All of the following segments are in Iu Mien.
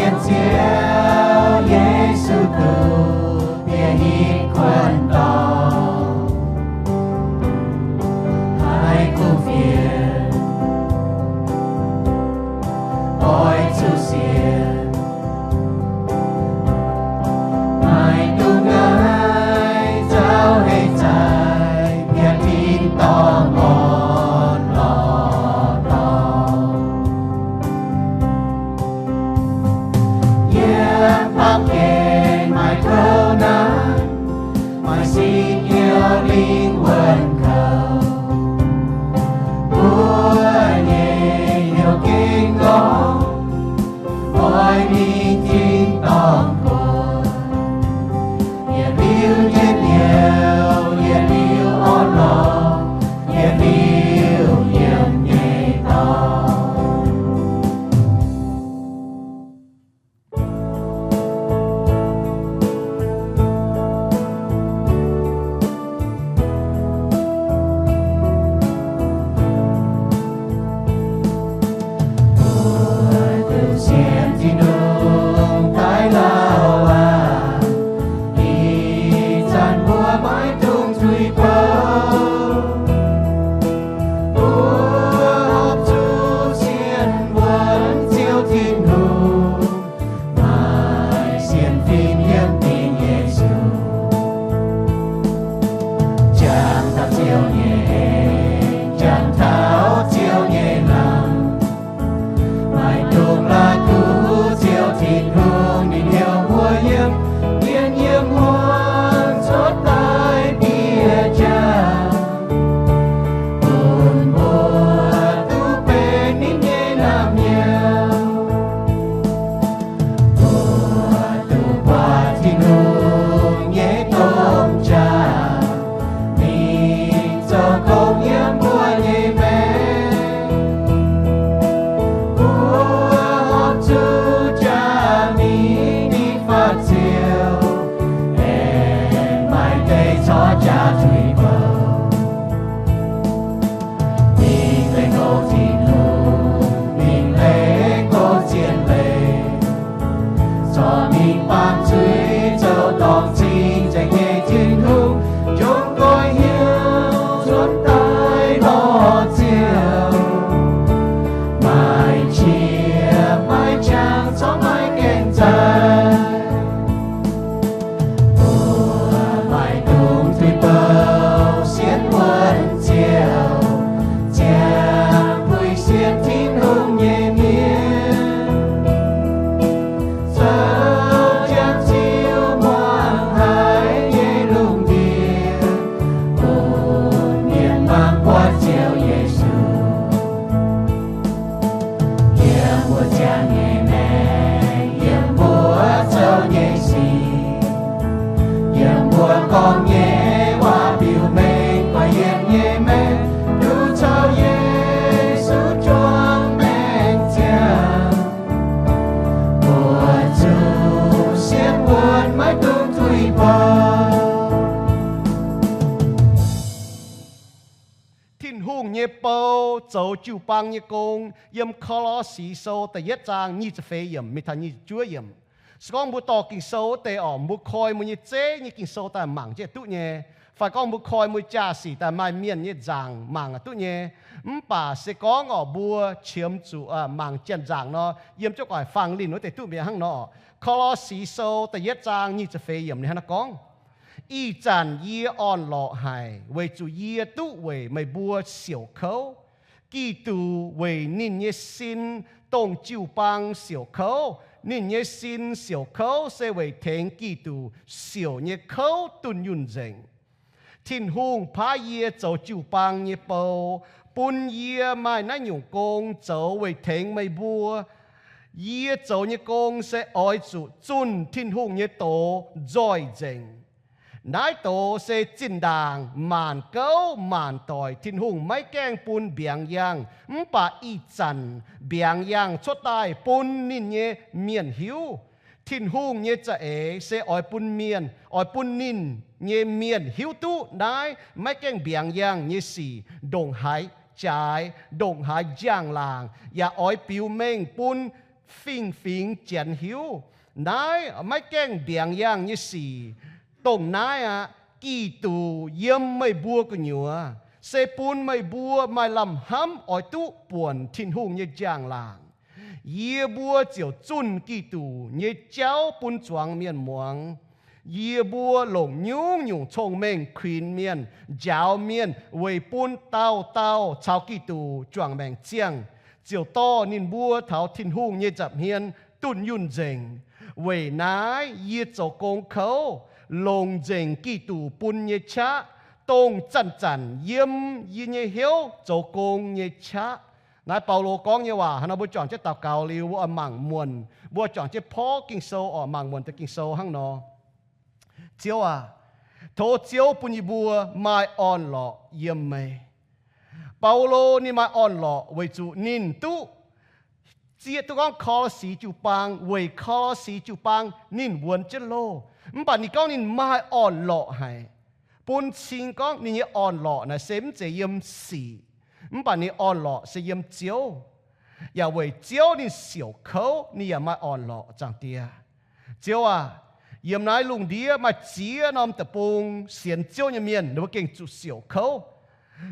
Ziouv Yesu duqv bieqc hingh kuonx dorngx, haih kuv fienx, oix zuqc sienx. Maiv dungx ngaih zauv hei zaih, bieqc tin-dorngh orn-lorqc dorngx. Yiem baamh gen maaih kouv naanc, maaih sin hnyouv lingh wuonh kouv. Mbuo nyei hnyouv gengh ngorc, oix mingh tin-dorngh guoqv. Yietc liuz njien-youh, yietc liuz orn-lorqc, yietc liuz yiem nyei dorngx. Mbuo duqv sienx Tin-Hungh daaih lauh aqv. Ih zanc mbuo maiv dungx tuix bouh. Mbuo horpc zuqc sienx wuonx Ziouv Tin-Hungh, maaih sienx fim yiem dingc Yesu. Jangx taux Ziouv nyei, jangx taux Ziouv nyei lamh. Maiv dungx la'kuqv Ziouv Tin-Hungh, ninh heuc mbuo yiem mienh yiem wuonh cuotv daaih bieqc jangx, bun mbuo duqv benx ninh nyei naamh nyouz. Mbuo duqv buatc Tin-Hungh nyei domh qaqv, ninh zoux gong yiem mbuo nyei maengc. Mbuo horpc zuqc jaax mingh nyei faah ziouc, aengx maaih deix corc jaax tuix bouh. Mingh leih goux Tin-Hungh, mingh leih goux zien leiz, corc mingh baamh zuiz zoux dorngc cing-nzengc nyei Tin-Hungh, njongc nqoi hnyouv cuotv daaih lorz Ziouv. Maaih qiex maaih qangx corc maiv gaengh zaih. Mbuo maiv dungx tuix bouh sienx wuonx Ziouv, ziangh puix sienx Tin-Hungh nyei mienh, zoux jangx ziux muangx haiz nyei lungh ndiev, bun mienh mangc buatc Ziouv Yesu. Yiem mbuo ziangh nyei maengc, yiem mbuo zoux nyei sic, yiem mbuo gorngv nyei waac biux mengh guaix yienc nyei maengc, duqv caux Yesu juangc maengc ziangh. Mbuo zuqc sienx wuonx, maiv dungx tuix bouh. Tin-Hungh nyei bou zoux jiu-baang nyei gong. Yiem Ko^lo^si Sou da'yietv zaang nyic ziepc feix yiemc mingh taux nyic ziepc juov yiemc. Se gorngv mbuo dorh Ging-Sou wuov deix oc, mbuo koi mbuo nyei zeiv nyei Ging-Sou daaih mangc jienv duqv nyei. Fai gorngv mbuo koi mbuo jaa-sic daaih maaih mienh nyei nzaangc mangc duqv nyei. Mv baac se gorngv oc mbuo qiemx zuqc mangc janx nzaangc nor, yiem jienv gu'nguaaic faang linh wuov deix duqv mienh hnangv nor. Ko^lo^si Sou da'yietv zaang nyic ziepc feix yiemc ninh hnangv naaiv gorngv, Ih zanc yie orn-lorqc haic, weic zuqc yie duqv weic meih mbuo siouc kouv. Giduc weic ninh nyei sin dongh jiu-baang siouc kouv. Ninh nyei sin siouc kouv se weic tengx Giduc siouc nyei kouv dunh yunh nzengc. Tin-Hungh paaiv yie zoux jiu-baang nyei bou, bun yie maaih naaiv nyungc gong zoux weic tengx meih mbuo. Yie zoux nyei gong se oix zuqc zunh Tin-Hungh nyei doz nzoih nzengc. Naaiv doz se zinh ndaangc maanc gouv maanc doic Tin-Hungh maiv gaengh bun mbiaangx yangh, mv baac ih zanc mbiaangx yangh cuotv daaih bun ninh nyei mienh hiuv. Tin-Hungh nyei za'eix se oix bun mienh, oix bun ninh nyei mienh hiuv duqv naaiv maiv gaengh mbiaangx yangh nyei sic ndongc haaix jaaix, ndongc haaix njang-laangc, yaac oix biux mengh bun fingx-fingx Janx hiuv. Naaiv maiv gaengh ndiangx yangh nyei sic. Dongh naaiv aqv, Giduc yiem meih mbuo gu'nyuoz se bun meih mbuo maaih lamh hnamv oix duqv buonc Tin-Hungh nyei njang-laangc. Yie mbuo ziouc zunh Giduc nyei jauv bun zuangx mienh muangx. Yie mbuo longc nyungc-nyungc cong-mengh kuinx mienh, njaaux mienh weic bun dauh dauh caux Giduc juangc maengc ziangh, ziouc dorh ninh mbuo taux Tin-Hungh nyei nza'hmien dunh yunh nzengc. Weic naaiv yie zoux gong kouv, longc nzengc Giduc bun nyei qaqv, dongh zanc-zanc yiem yie nyei hnyouv zoux gong nyei qaqv. Naaiv Baulo gorngv nyei waac. Hnangv nor mbuo juangc jienv daux gaux liuz, mbuo oix mangc muonc, mbuo juangc jienv porv Ging-Sou oc, mangc muonc deix Ging-Sou hnangv nor. Ziouv aac, tov Ziouv bun yie mbuo maaih orn-lorqc yiem meih. Baulo ninh maaih orn-lorqc weic zuqc ninh duqv zieqv duqv gorngv Ko^lo^si jiu-baang, weic Ko^lo^si jiu-baang ninh wuonx jienv loh. Mv baac ninh gorngv ninh maaih orn-lorqc haic, bun cing gorngv ninh nyei orn-lorqc naaic se mv zeiz yiem sic, mv baac ninh orn-lorqc se yiem Ziouv. Yaac weic Ziouv ninh siouc kouv, ninh yaac maaih orn-lorqc, Zaangc Diex. Ziouv aac, yiem naaiv lungh ndiev maaih ziex norm deic-bung sienx Ziouv nyei mienh, ninh mbuo gengh zuqc siouc kouv,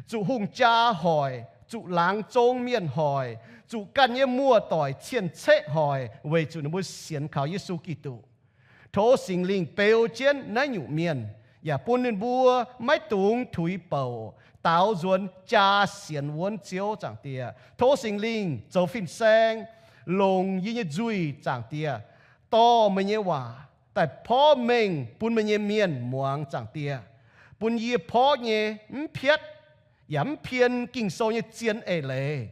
zuqc hungh jaa hoic, zuqc laangz zong mienh hoic, zuqc ganh nyei muoz-doic cien-ceqv hoic, weic zuqc ninh mbuo sienx kaux Yesu Giduc. Tov Singx Lingh beu jienv naaiv nyungc mienh, yaac bun ninh mbuo maiv dungx tuix bouc, daaux nzuonx jaa sienx wuonv Ziouv, Zaangc Diex. Tov Singx Lingh zoux fin-saeng, longc yie nyei nzuih, Zaangc Diex, dorh meih nyei waac daaih porv mengh bun meih nyei mienh muangx, Zaangc Diex. Bun yie porv nyei mv piatv yaac mv pien Ging-Sou nyei zien eix leiz,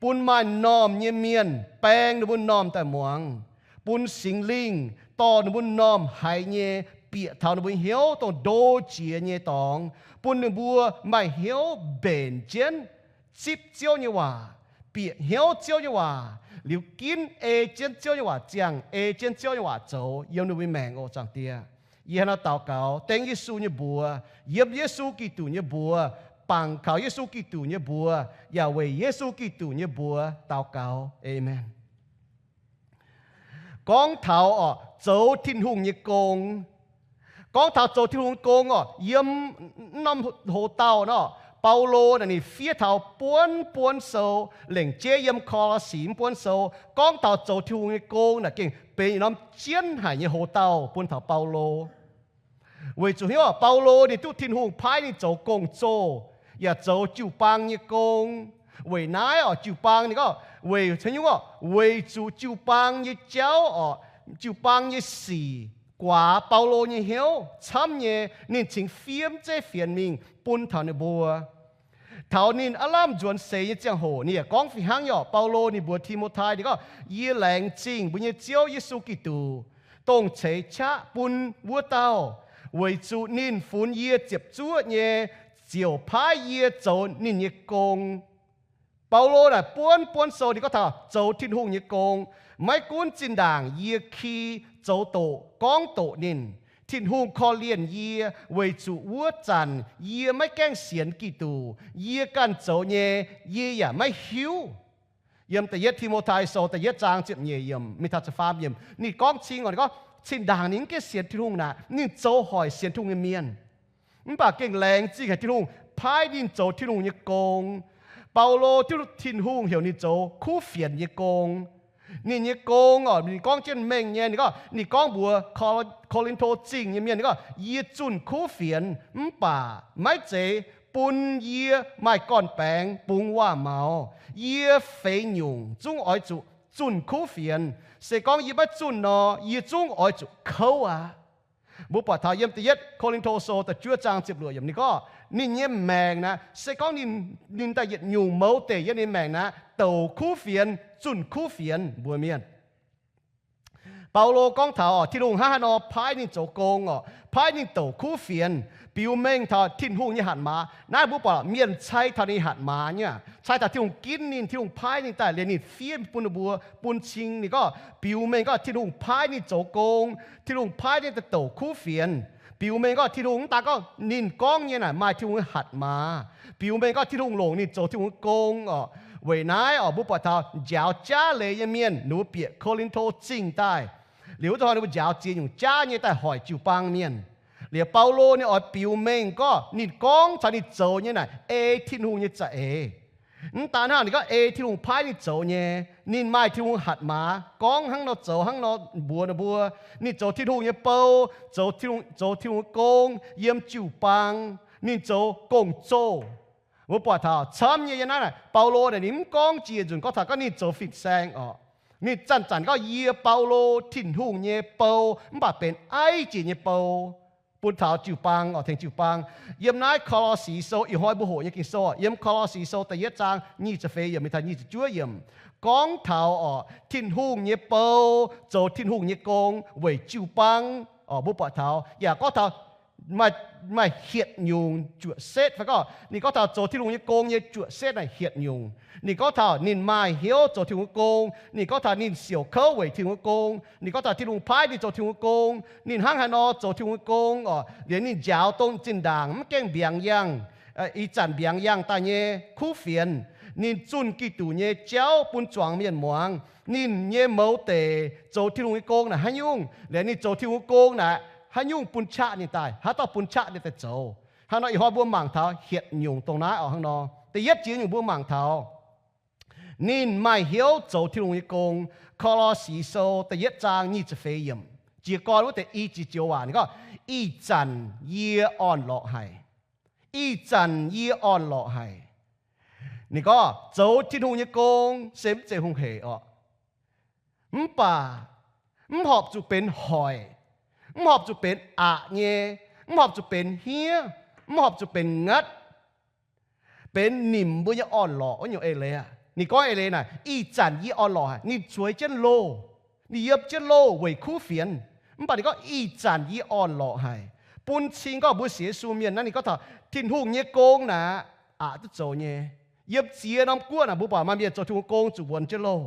bun maaih m'normh nyei mienh baeng ninh mbuo m'normh daaih muangx, bun Singx Lingh dorh ninh mbuo m'normh haiz nyei bieqc taux ninh mbuo hnyouv dongh ndo jiex nyei dorngx, bun ninh mbuo maaih hnyouv mbenc jienv zipv Ziouv nyei waac, bieqc hnyouv Ziouv nyei waac, liuz ginv ei jienv Ziouv nyei waac ziangh, ei jienv Ziouv nyei waac zoux yiem ninh mbuo nyei maengc oc, Zaangc Diex. Yie hnangv naaiv daux gaux dengv Yesu nyei mbuox, yiem Yesu Giduc nyei mbuox, bangc kaux Yesu Giduc nyei mbuox, yaac weic Yesu Giduc nyei mbuox daux gaux. Aamen. Gorngv taux oc, zoux Tin-Hungh nyei gong. Gorngv taux zoux Tin-Hungh nyei gong oc, yiem norm hoz dauh nor, Baulo naaic ninh fiev taux buonv buonv sou, lengc jeiv yiem Ko^lo^si mv buonv sou, gorngv taux zoux Tin-Hungh nyei gong naaic gengh benx norm jienv haic nyei hoz dauh bun taux Baulo. Weic zuqc hnyouv Baulo ninh duqv Tin-Hungh paaiv ninh zoux gong-zoh, yaac zoux jiu-baang nyei gong. Weic naaiv oc, jiu-baang ninh gorngv weic caux nyungc oc, weic zuqc jiu-baang nyei jauv oc, jiu-baang nyei sic guaax Baulo nyei hnyouv camv nyei, ninh cingx fiev zeiv fienx mingh bun taux ninh mbuo. Taux ninh aav lamh nzuonx seix nyei ziangh hoc ninh yaac gorngv fih hnangv nyei oc. Baulo ninh mbuox Ti^mo^tai ninh gorngv, yie laengz zingh mbuo nyei Ziouv Yesu Giduc, dongh ceix qaqv bun wuov dauh, weic zuqc ninh funx yie ziepc zuoqv nyei ziouc paaiv yie zoux ninh nyei gong. Baulo naaic buonv buonv sou ninh gorngv taux zoux Tin-Hungh nyei gong. Maiv gunv zinh ndaangc yie ki zoux doqc gorngv doqc ninh, Tin-Hungh korv-lienh yie weic zuqc wuov zanc yie maiv gaengh sienx Giduc, yie ganh zoux nyei yie yaac maiv hiuv. Yiem da'yietv Ti^mo^tai sou da'yietv zaang ziepc nyeic yiemc mingh taux ziepc faam yiemc ninh gorngv cing oc, ninh gorngv cin-ndaangc ninh mv gaengh sienx Tin-Hungh naaic, ninh zoux hoic sienx Tin-Hungh nyei mienh. Mv baac gengh laengz zingh haic Tin-Hungh paaiv ninh zoux Tin-Hungh nyei gong. Baulo, Tin-Hungh heuc ninh zoux kuv fienx nyei gong. Ninh nyei gong oc, ninh gorngv jienv mengh nyei, ninh gorngv, ninh gorngv mbuox Ko^lin^to Zingh nyei mienh, ninh gorngv, yie zunh kuv fienx, mv baac maiv zeiz bun yie maaih gorn-baengx bungx waac-maux. Yie feix nyungc zungv oix zuqc zunh kuv fienx. Se gorngv yie maiv zunh nor, yie zungv oix zuqc kouv aqv. Mbuo buatc taux yiem da'yietv Ko^lin^to sou da'juov zaang ziepc luoqc yiemc ninh gorngv, ninh nyei maengc naaic, se gorngv ninh, ninh daaih yietc nyungc mouz deic yiem ninh maengc naaic, douc kuv fienx, zunh kuv fienx mbuox mienh. Baulo gorngv taux oc, Tin-Hungh hnangv haaix nor paaiv ninh zoux gong oc, paaiv ninh douc kuv fienx, biux mengh taux Tin-Hungh nyei hatc maaz. Naaiv mbuo buatc mienh cai taux ninh hatc maaz nyei, cai taux Tin-Hungh ginv ninh, Tin-Hungh paaiv ninh daaih liuz ninh fiev bun ninh mbuo, bun cing ninh gorngv, biux mengh gorngv Tin-Hungh paaiv ninh zoux gong, Tin-Hungh paaiv ninh daaih douc kuv fienx. Biux mengh gorngv Tin-Hungh mv daan gorngv ninh gorngv nyei naaic maaih Tin-Hungh nyei hatc maaz. Biux mengh gorngv Tin-Hungh longc ninh zoux Tin-Hungh nyei gong oc. Weic naaiv oc, mbuo buatc taux njaaux jaav leiz nyei mienh, ninh mbuo bieqc Ko^lin^to Zingh daaih. Liuz wuov zanc hnoi ninh mbuo njaaux ziex nyungc jaav nyei daaih hoic jiu-baang mienh. Liuz Baulo ninh oix biux mengh gorngv ninh gorngv caux ninh zoux nyei naaic ei Tin-Hungh nyei za'eix. Mv daan hnangv, ninh gorngv ei Tin-Hungh paaiv ninh zoux nyei. Ninh maaih Tin-Hungh hatc maaz gorngv hnangv nor zoux, hnangv nor mbuox ninh mbuo. Ninh zoux Tin-Hungh nyei bou, zoux Tin-Hungh, zoux Tin-Hungh nyei gong yiem jiu-baang. Ninh zoux gong-zoh. Mbuo buatc taux camv nyei yiem naaiv, Baulo naaic ninh mv gorngv jiex nzunc gorngv taux gorngv ninh zoux fin-saeng oc. Ninh zanc-zanc gorngv yie Baulo Tin-Hungh nyei bou, mv baac benx aiv jiex nyei bou bun taux jiu-baang oc, tengx jiu-baang. Yiem naaiv Ko^lo^si Sou, ih hnoi mbuo hoqc nyei Ging-Sou, yiem Ko^lo^si Sou da'yietv zaang nyic ziepc feix yiemc mingh taux nyic ziepc juov yiemc, gorngv taux oc Tin-Hungh nyei bou zoux Tin-Hungh nyei gong weic jiu-baang oc. Mbuo buatc taux yaac gorngv taux maaih, maaih hietc nyungc juoqc setv fai gorngv ninh gorngv taux zoux Tin-Hungh nyei gong nyei juoqc setv naaic hietc nyungc. Ninh gorngv taux ninh maaih hnyouv zoux Tin-Hungh nyei gong. Ninh gorngv taux ninh siouc kouv weic Tin-Hungh nyei gong. Ninh gorngv taux Tin-Hungh paaiv ninh zoux Tin-Hungh nyei gong. Ninh hnangv haaix nor zoux Tin-Hungh nyei gong oc, liuz ninh njaaux dongh zinh ndaangc mv gaengh mbiaangx yangh, ih zanc mbiaangx yangh daaih nyei kuv fienx. Ninh zunh Giduc nyei jauv bun zuangx mienh muangx. Ninh nyei mouz deic zoux Tin-Hungh nyei gong naaic haaix nyungc, liuz ninh zoux Tin-Hungh nyei gong naaic haaix nyungc bun qaqv ninh daaih, haaix dauh bun qaqv ninh daaih zoux. Hnangv nor ih hnoi mbuo mangc taux hietc nyungc dongh naaiv oc. Hnangv nor da'yietv jiex nyungc mbuo mangc taux ninh maaih hnyouv zoux Tin-Hungh nyei gong. Ko^lo^si Sou da'yietv zaang nyic ziepc feix yiemc, jiez gorn wuov deix i ziepc joux waac ninh gorngv, ih zanc yie orn-lorqc haic. Ih zanc yie orn-lorqc haic. Ninh gorngv zoux Tin-Hungh nyei gong se mv zeiz hungh heic oc. Mv baac mv horpc zuqc benx hoic, mv horpc zuqc benx aqc nyei, mv horpc zuqc benx hniev, mv horpc zuqc benx ngatv, benx nimc mbuo nyei orn-lorqc wuov nyungc eix leiz aqv. Ninh gorngv eix leiz naaic, ih zanc yie orn-lorqc haic. Ninh zueiz jienv loh, ninh yiem jienv loh weic kuv fienx. Mv baac ninh gorngv ih zanc yie orn-lorqc haic, bun cing gorngv mbuo sienx Yesu mienh naaiv, ninh gorngv taux Tin-Hungh nyei gong naaic aqc duqv zoux nyei. Yiem ziex norm guoqv naaic mbuo buatc maaih mienh zoux Tin-Hungh gong zuqc wuonx jienv loh.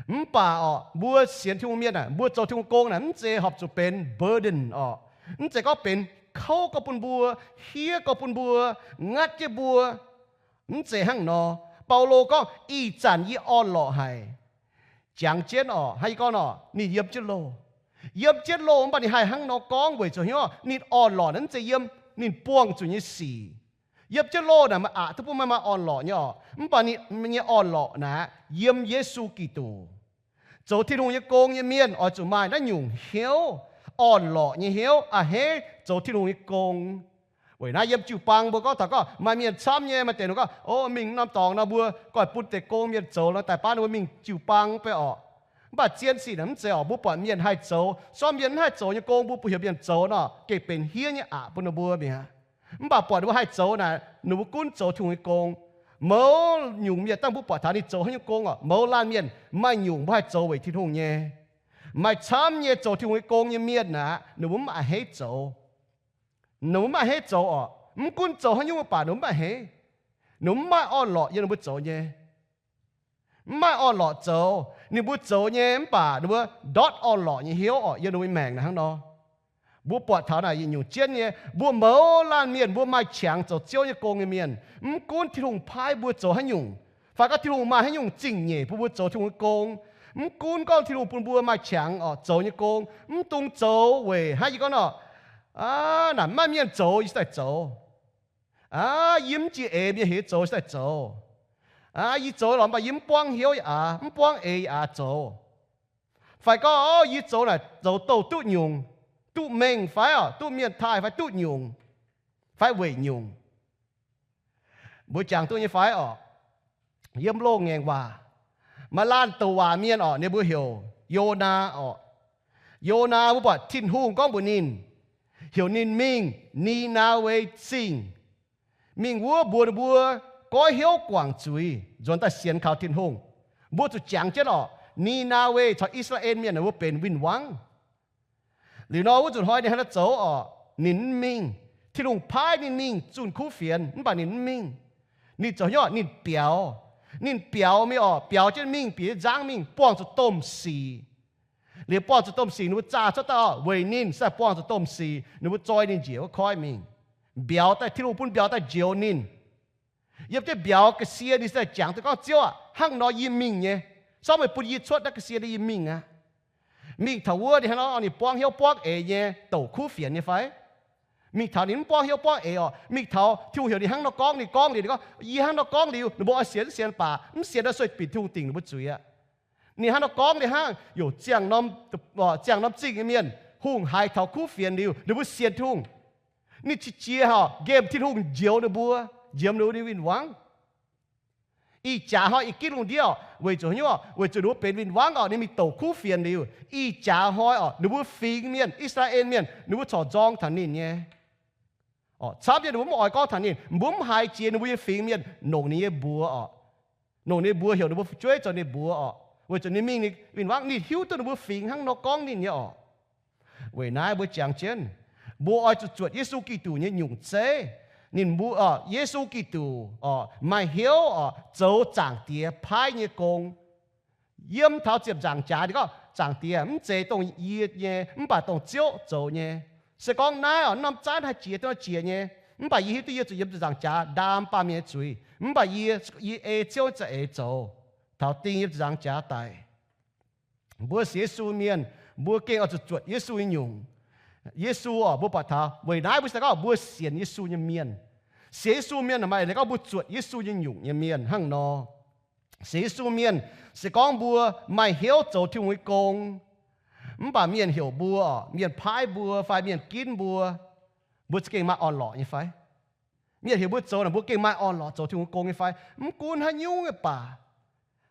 Mv baac oc, mbuo sienx Tin-Hungh mienh aah, mbuo zoux Tin-Hungh gong naaic mv zeiz horpc zuqc benx burden oc. Mv zeiz gorngv benx kouv gorngv bun mbuo, hniev gorngv bun mbuo, ngatv jienv mbuo. Mv zeiz hnangv nor. Baulo gorngv, ih zanc yie orn-lorqc haic. Jangx jienv oc, hnangv yie gorngv nor, ninh yiem jienv loh. Yiem jienv loh mv baac ninh haih hnangv nor gorngv weic zuqc hnyouv ninh orn-lorqc naaic mv zeiz yiem ninh buangh zuqc nyei sic. Yiem jienv loh naaic maaih aqc duqv bun maaih, maaih orn-lorqc nyei oc. Mv baac ninh nyei orn-lorqc naaic yiem Yesu Giduc. Zoux Tin-Hungh nyei gong nyei mienh oix zuqc maaih naaiv nyungc hnyouv, orn-lorqc nyei hnyouv, a'hneiv zoux Tin-Hungh nyei gong. Weic naaiv yiem jiu-baang mbuo gorngv taux gorngv maaih mienh camv nyei, maaih deix ninh gorngv, o, mingh norm dorngx nor mbuo goiv bun deix gong mienh zoux nor daaih baav ninh mbuo mingh jiu-baang mv bei orqc. Mv baac zien sic naaic mv zeiz orqc. Mbuo buatc mienh haih zoux, sortv mienh mv haih zoux nyei gong mbuo bun heuc mienh zoux nor, gengh benx hniev nyei aqc bun ninh mbuo mi'aqv. Mv baac buatc ninh mbuo haih zoux naaic, ninh mbuo gunv zoux Tin-Hungh nyei gong. Mouz nyungc mienh dangh mbuo buatc taux ninh zoux haaix nyungc gong orqc, mouz laanh mienh maaih nyungc mbuo haih zoux weic Tin-Hungh nyei. Maaih camv nyei zoux Tin-Hungh nyei gong nyei mienh aqv, ninh mbuo mv a'hneiv zoux. Ninh mbuo mv a'hneiv zoux orqc. Mv gunv zoux haaix nyungc mv baac ninh mbuo mv a'hneiv. Ninh mbuo mv maaih orn-lorqc yiem ninh mbuo zoux nyei. Mv maaih orn-lorqc zoux, ninh mbuo zoux nyei mv baac ninh mbuo ndortv orn-lorqc nyei hnyouv orqc yiem ninh mbuo nyei maengc naaic hnangv nor. Mbuo buatc taux naaic yietc nyungc jienv nyei, mbuo mouz laanh mienh mbuo maaih qangx zoux Ziouv nyei gong nyei mienh. Mv gunv Tin-Hungh paaiv mbuo zoux haaix nyungc, fai gorngv Tin-Hungh maaih haaix nyungc zingh nyeic bun mbuo zoux Tin-Hungh nyei gong, mv gunv gorngv Tin-Hungh bun mbuo maaih qangx orqc zoux nyei gong, mv dungx zoux weic hnangv yie gorngv nor, aa, naaic mv maaih mienh zoux yie cingx daaih zoux. Aa, yie mv jiex eix mienh heuc yie zoux cingx daaih zoux. Aa, yie zoux lorqc mv baac yie mv buangv hnyouv yaac aav, mv buangv eix yaac aav zoux. Fai gorngv, o, yie zoux naaic zoux douh duqv nyungc, duqv mengh fai orqc, duqv mienh taaih fai duqv nyungc, fai weic nyungc. Mbuo jangx duqv nyei fai orqc? Yiem loz-ngaengc waac, maaih laanh douc waac mienh orqc, ninh mbuo heuc Yonaa orqc. Yonaa mbuo buatc Tin-Hungh gorngv mbuox ninh, heuc ninh mingh Ni^naa^we Zingh. Mingh wuov mbuox ninh mbuo goiv hnyouv guangc zuiz, nzuonx daaih sienx kaux Tin-Hungh. Mbuo zuqc jangx jienv orqc, Ni^naa^we caux I^saa^laa^en Mienh ninh mbuo benx win-wangv. Liuz nor wuov nzunc hnoi ninh hnangv naaiv zoux orqc, ninh mv mingh. Tin-Hungh paaiv ninh mingh zunh kuv fienx mv baac ninh mv mingh. Ninh zoux hnyouv, ninh biaux. Ninh biaux mingh orqc, biaux jienv mingh, bieqc nzangv mingh, buangh zuqc domh sic. Liuz buangh zuqc domh sic, ninh mbuo zaah cuotv daaih orqc, weic ninh se buangh zuqc domh sic, ninh mbuo zoi ninh njiec wuov koiv mingh. Mbiauz daaih, Tin-Hungh bun mbiauz daaih njoux ninh. Yiem jienv mbiauz ga'sie ninh se jangx duqv gorngv, Ziouv aah, hnangv nor yie mingh nyei. Sortv meih bun yie cuotv naaiv ga'sie nor yie mingh aqv. Mingh taux wuov ninh hnangv nor, ninh buangv hnyouv buangv eix nyei douc kuv fienx nyei fai? Mingh taux ninh mv buangv hnyouv buangv eix orqc. Mingh taux Tin-Hungh heuc ninh hnangv nor gorngv, ninh gorngv liuz, ninh gorngv, Yie hnangv nor gorngv liuz, ninh mbuo oix sienx mv sienx baac mv sienx nor sueih binc Tin-Hungh dingc ninh mbuo zuiz aqv. Ninh hnangv nor gorngv liuz hnangv, youc ziangh norm, ziangh norm zingh nyei mienh hungh haiz taux kuv fienx liuz, ninh mbuo sienx Tin-Hungh. Ninh qiex jiez horc nqemh Tin-Hungh njoux ninh mbuo, njoux ninh mbuo nyei win-wangv. Ih jaax hnoi ih ginv lungh ndiev orqc, weic zuqc haaix nyungc orqc? Weic zuqc ninh mbuo benx win-wangv orqc, ninh mingh douc kuv fienx liuz. Ih jaax hnoi orqc, ninh mbuo fingx mienh, I^saa^laa^en Mienh, ninh mbuo corc nzorng taux ninh nyei. Camv nyei ninh mbuo mv oix gorngv taux ninh, mbuo mv haiz jiex ninh mbuo nyei fingx mienh nongc ninh nyei mbuox orqc. Nongc ninh mbuox, heuc ninh mbuo fu'jueiv zoux ninh mbuox orqc, weic zuqc ninh mingh ninh win-wangv, ninh hiuv duqv ninh mbuo fingx hnangv nor gorngv ninh nyei orqc. Weic naaiv mbuo jangx jienv, mbuo oix zuqc zuotc Yesu Giduc nyei nyungc zeiv. Ninh mbuo, Yesu Giduc orqc, maaih hnyouv orqc zoux Zaangc Diex paaiv nyei gong. Yiem taux ziepc nzaangc jaax ninh gorngv, Zaangc Diex, mv zeiz dongh yie nyei, mv baac dongh Ziouv zoux nyei. Se gorngv naaiv orqc, norm zaanv haih jiex, dongh jiex nyei. Mv baac yie hiuv duqv yie zuqc yiem ziepc nzaangc jaax ndaam baamh mienh nyei zuiz. Mv baac yie, yie ei Ziouv za'eix zoux taux ding yiem ziepc nzaangc jaax daic. Mbuo sienx Yesu mienh, mbuo gengh oix zuqc zuotc Yesu nyei nyungc. Yesu orqc, mbuo buatc taux weic naaiv mbuo se gorngv mbuo sienx Yesu nyei mienh. Sienx Yesu mienh maaih leiz gorngv mbuo zuotc Yesu nyei nyungc nyei mienh hnangv nor. Sienx Yesu mienh se gorngv mbuo maaih hnyouv zoux Tin-Hungh nyei gong. Mv baac mienh heuc mbuo orqc, mienh paaiv mbuo fai mienh ginv mbuo, mbuo za'gengh maaih orn-lorqc nyei fai? Mienh heuc mbuo zoux naaic, mbuo gengh maaih orn-lorqc zoux Tin-Hungh gong nyei fai? Mv gunv haaix nyungc nyei baac,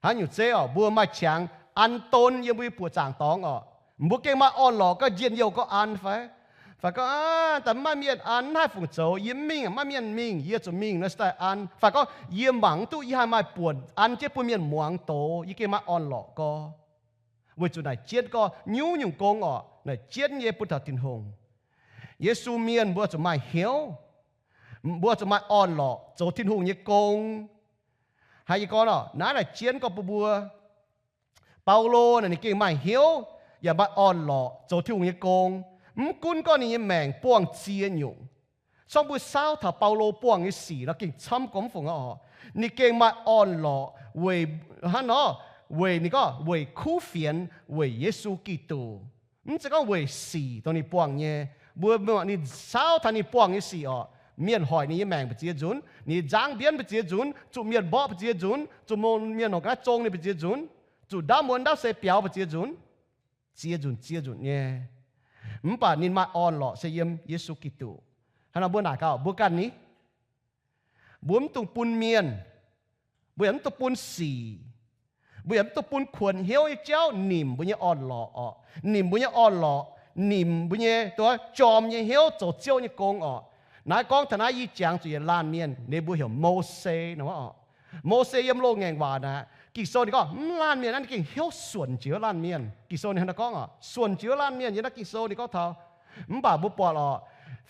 haaix nyungc zeiv orqc, mbuo maaih qangx an don yiem mbuo nyei buoqc zaangc dorngx orqc, mbuo gengh maaih orn-lorqc gorngv njien-youh gorngv an fai? Fai gorngv, Aav, daaih mv maaih mienh an, mv haih fungc zoux, yie mv mingh, mv maaih mienh mingh, yie zuqc mingh nor se daaih an. Fai gorngv, Yie mangc mv duqv yie haih maaih buonc an jienv bun mienh muangx doz, yie gengh maaih orn-lorqc gorx. Weic zuqc naaic jienv gorngv nyungc-nyungc gong orqc, naaic jienv nyei bun taux Tin-Hungh. Yesu mienh mbuo zuqc maaih hnyouv, mbuo zuqc maaih orn-lorqc zoux Tin-Hungh nyei gong. Hnangv yie gorngv orqc, naaiv naaic jienv gorngv bun mbuo, Baulo naaic ninh gengh maaih hnyouv yaac maaih orn-lorqc zoux Tin-Hungh nyei gong. Mv gunv gorngv ninh nyei maengc buangh ziex nyungc. Sortv mbuo saauv taux Baulo buangh nyei sic nor gengh camv gormx fungc orqc. Ninh gengh maaih orn-lorqc weic hnangv nor, weic ninh gorngv weic kuv fienx, weic Yesu Giduc. Mv zeiz gorngv weic sic dongh ninh buangh nyei. Mbuo mangc ninh saauv taux ninh buangh nyei sic orqc, mienh hoic ninh nyei maengc mbu'ziex nzunc, ninh nzangv mbienv mbu'ziex nzunc, zuqc mienh mborqv mbu'ziex nzunc, zuqc mienh nongc ga'naaiv zong ninh mbu'ziex nzunc, zuqc ndaamv muonz ndaamv se biaux mbu'ziex nzunc, ziex nzunc ziex nzunc nyei. Mv baac ninh maaih orn-lorqc se yiem Yesu Giduc. Hnangv nor mbuo naaic gaax mbuo ganh ni, mbuo mv dungx bun mienh, mbuo yaac mv dungx bun sic, mbuo yaac mv dungx bun kuonx hnyouv nyei jauv nimc mbuo nyei orn-lorqc orqc. Nimc mbuo nyei orn-lorqc, nimc mbuo nyei, dongh jorm nyei hnyouv zoux Ziouv nyei gong orqc. Naaiv gorngv taux naaiv yie jangx zuqc yietc laanh mienh, ninh mbuo heuc Mose nor orqc. Mose yiem loz-ngaengc waac naaic, Ging-Sou ninh gorngv mv laanh mienh naaiv ninh gengh hnyouv suonc jiex wuov laanh mienh. Ging-Sou ninh hnangv naaiv gorngv orqc, suonc jiex wuov laanh mienh yiem naaiv Ging-Sou ninh gorngv taux. Mv baac mbuo buatc orqc,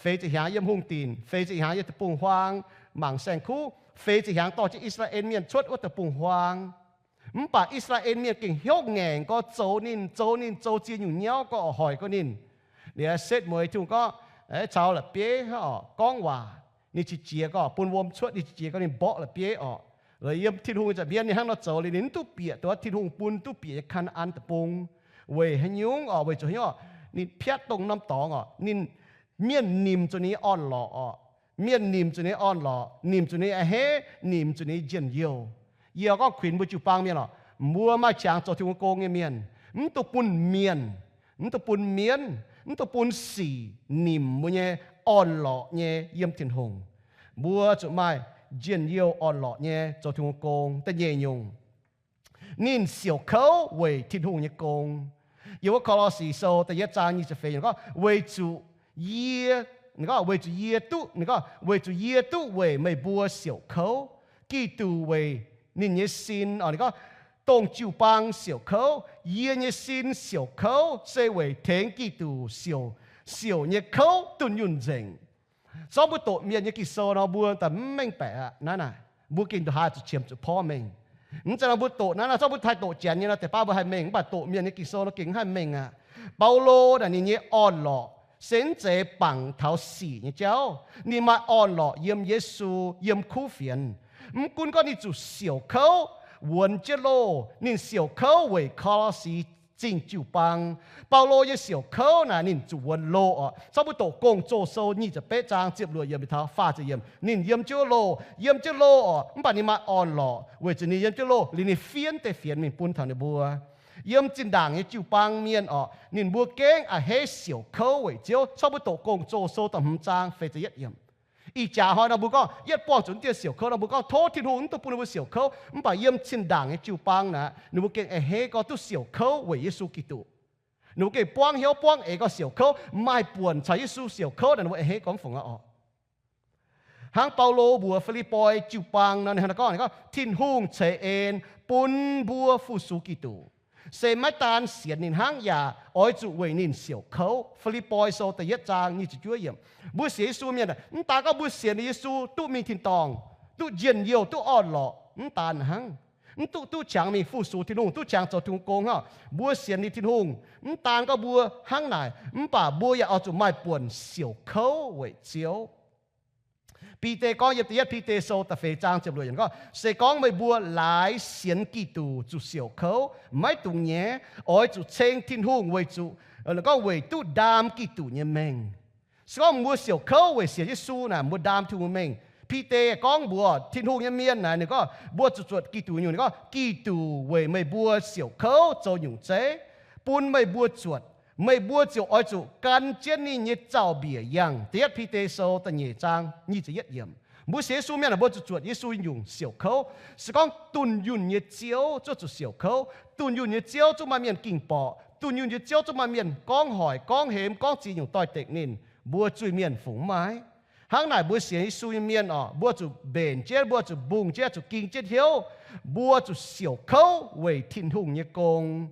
feix ziepc hnyangx yiem hungh dinc, feix ziepc hnyangx yiem deic-bung-huaang, mangc saeng-kuv, feix ziepc hnyangx dorh jienv I^saa^laa^en Mienh cuotv wuov deic-bung-huaang. Mv baac I^saa^laa^en Mienh gengh hnyouv ngaengc gorx zoux ninh, zoux ninh, zoux ziex nyungc nyauv gorx oix hoic gorx ninh. Liuz setv mueiz Tin-Hungh gorngv, caux la'bieiv hnangv orqc gorngv waac, ninh qiex jiez gorx bun wuom cuotv, ninh qiex jiez gorx ninh mborqv la'bieiv orqc. Lorz yiem Tin-Hungh nyei nza'hmien ninh hnangv nor zoux liuz ninh mv duqv bieqc dongh Tin-Hungh bun duqv bieqc nyei Kaa^naa^an Deic-Bung. Weic haaix nyungc orqc? Weic zuqc haaix nyungc orqc? Ninh piatv dongh norm dorngx orqc, ninh, mienh nimc zuqc ninh nyei orn-lorqc orqc. Mienh nimc zuqc ninh nyei orn-lorqc, nimc zuqc ninh nyei a'hneiv, nimc zuqc ninh nyei njien-youh. Yie gorngv kuinx mbuo jiu-baang mienh orqc, mbuo maaih qangx zoux Tin-Hungh gong nyei mienh, mv dungx bun mienh, mv dungx bun mienv, mv dungx bun sic nimc mbuo nyei orn-lorqc nyei yiem Tin-Hungh. Mbuo zuqc maaih njien-youh orn-lorqc nyei zoux Tin-Hungh gong. Da'nyeic nyungc, ninh siouc kouv weic Tin-Hungh nyei gong. Yiem wuov Ko^lo^si Sou da'yietv zaang nyic ziepc feix gorngv, weic zuqc yie, ninh gorngv weic zuqc yie duqv, ninh gorngv weic zuqc yie duqv weic meih mbuo siouc kouv. Giduc weic ninh nyei sin, orqc, ninh gorngv dongh jiu-baang siouc kouv, yie nyei sin siouc kouv se weic tengx Giduc siouc, siouc nyei kouv dunh yunh nzengc. Zorqv mbuo doqc mienh nyei Ging-Sou nor, mbuo daaih mv mengh baeqc aqv. Naaiv naaic, mbuo gengh ndongc haaix zuqc qiemx zuqc porv mengh. Mv zeiz nor mbuo doqc naaiv nor, zorqv mbuo haih doqc janx nyei nor, deix baav mbuo haih mengh, mv baac doqc mienh nyei Ging-Sou nor gengh mv haih mengh aqv. Baulo naaic ninh nyei orn-lorqc se mv zeiz bangc taux sic nyei jauv. Ninh maaih orn-lorqc yiem Yesu, yiem kuv fienx. Mv gunv gorngv ninh zuqc siouc kouv wuonx jienv loh, ninh siouc kouv weic Ko^lo^si Zingh jiu-baang. Baulo nyei siouc kouv naaic ninh zuqc wuonx loh oc. Corc mbuo Doqc Gong Zoh Sou nyic ziepc betv zaang ziepc luoqc yiemc taux faah ziepc yiemc, ninh yiem jienv loh, yiem jienv loh oc, mv baac ninh maaih orn-lorqc weic zuqc ninh yiem jienv loh liuz ninh fiev deix fienx mingh bun taux ninh mbuo. Yiem zinh ndaangc nyei jiu-baang mienh oc, ninh mbuo gengh a'hneiv siouc kouv weic Ziouv. Corc mbuo Doqc Gong Zoh Sou da'hmz zaang feix ziepc yietv yiemc. Ih jaax hnoi nor mbuo gorngv yietv buangh zuqc dieh siouc kouv nor mbuo gorngv tov Tin-Hungh mv dungx bun ninh mbuo siouc kouv. Mv baac yiem zinh ndaangc nyei jiu-baang naaic ninh mbuo gengh a'hneiv gorngv duqv siouc kouv weic Yesu Giduc. Ninh mbuo gengh buangv hnyouv buangv eix gorngv siouc kouv, maaih buonc caux Yesu siouc kouv naaic ninh mbuo a'hneiv gorngv fungc aqv oc. Hnangv Baulo mbuox Fi^lipv^poi jiu-baang nor, ninh hnangv naaiv gorngv, ninh gorngv, Tin-Hungh ceix en bun mbuo fu-sux Giduc. Se maiv daan sienx ninh hnangv, yaac oix zuqc weic ninh siouc kouv. Fi^lipv^poi Sou da'yietv zaang nyic ziepc juov yiemc. Mbuo sienx Yesu mienh, mv daan gorngv mbuo sienx liuz Yesu duqv mingh tin-dorngh, duqv njien-youh, duqv orn-lorqc, mv daan hnangv. Mv duqv, duqv qangx mingh fu-sux Tin-Hungh, duqv qangx zoux Tin-Hungh gong hnangv. Mbuo sienx liuz Tin-Hungh, mv daan gorngv mbuo hnangv naaic, mv baac mbuo yaac oix zuqc maaih buonc siouc kouv weic Ziouv. Bide gorngv yiem da'yietv Bide Sou da'feix zaang ziepc luoqc yiemc gorngv, se gorngv meih mbuo laaix sienx Giduc zuqc siouc kouv, maiv dungx nyaiv, oix zuqc ceng Tin-Hungh weic zuqc, gorngv weic duqv ndaam Giduc nyei mengh. Se gorngv mbuo siouc kouv weic sienx Yesu naaic, mbuo ndaam Tin-Hungh mengh. Bide gorngv mbuox Tin-Hungh nyei mienh naaic, ninh gorngv mbuo zuqc zuotc Giduc nyungc, ninh gorngv, Giduc weic meih mbuo siouc kouv zoux nyungc zeiv, bun meih mbuo zuotc. Meih mbuo ziouc oix zuqc gan jienv ninh nyei zaux-mbiec yangh. Da'yietv Bide Sou da'nyeic zaang nyic ziepc yietv yiemc. Mbuo sienx Yesu mienh aah, mbuo zuqc zuotc Yesu nyungc siouc kouv. Se gorngv dunh yunh nyei Ziouv zuqc zuotc siouc kouv, dunh yunh nyei Ziouv zungv maaih mienh ging-borqc, dunh yunh nyei Ziouv zungv maaih mienh gorngv hoic, gorngv hemx, gorngv ziex nyungc doix-dekc ninh, mbuo zuiz-mienh fungc mv maaih. Hnangv naaic mbuo sienx Yesu nyei mienh oc, mbuo zuqc mbenc jienv, mbuo zuqc mbungh jienv, zuqc ging jienv hnyouv, mbuo zuqc siouc kouv weic Tin-Hungh nyei gong.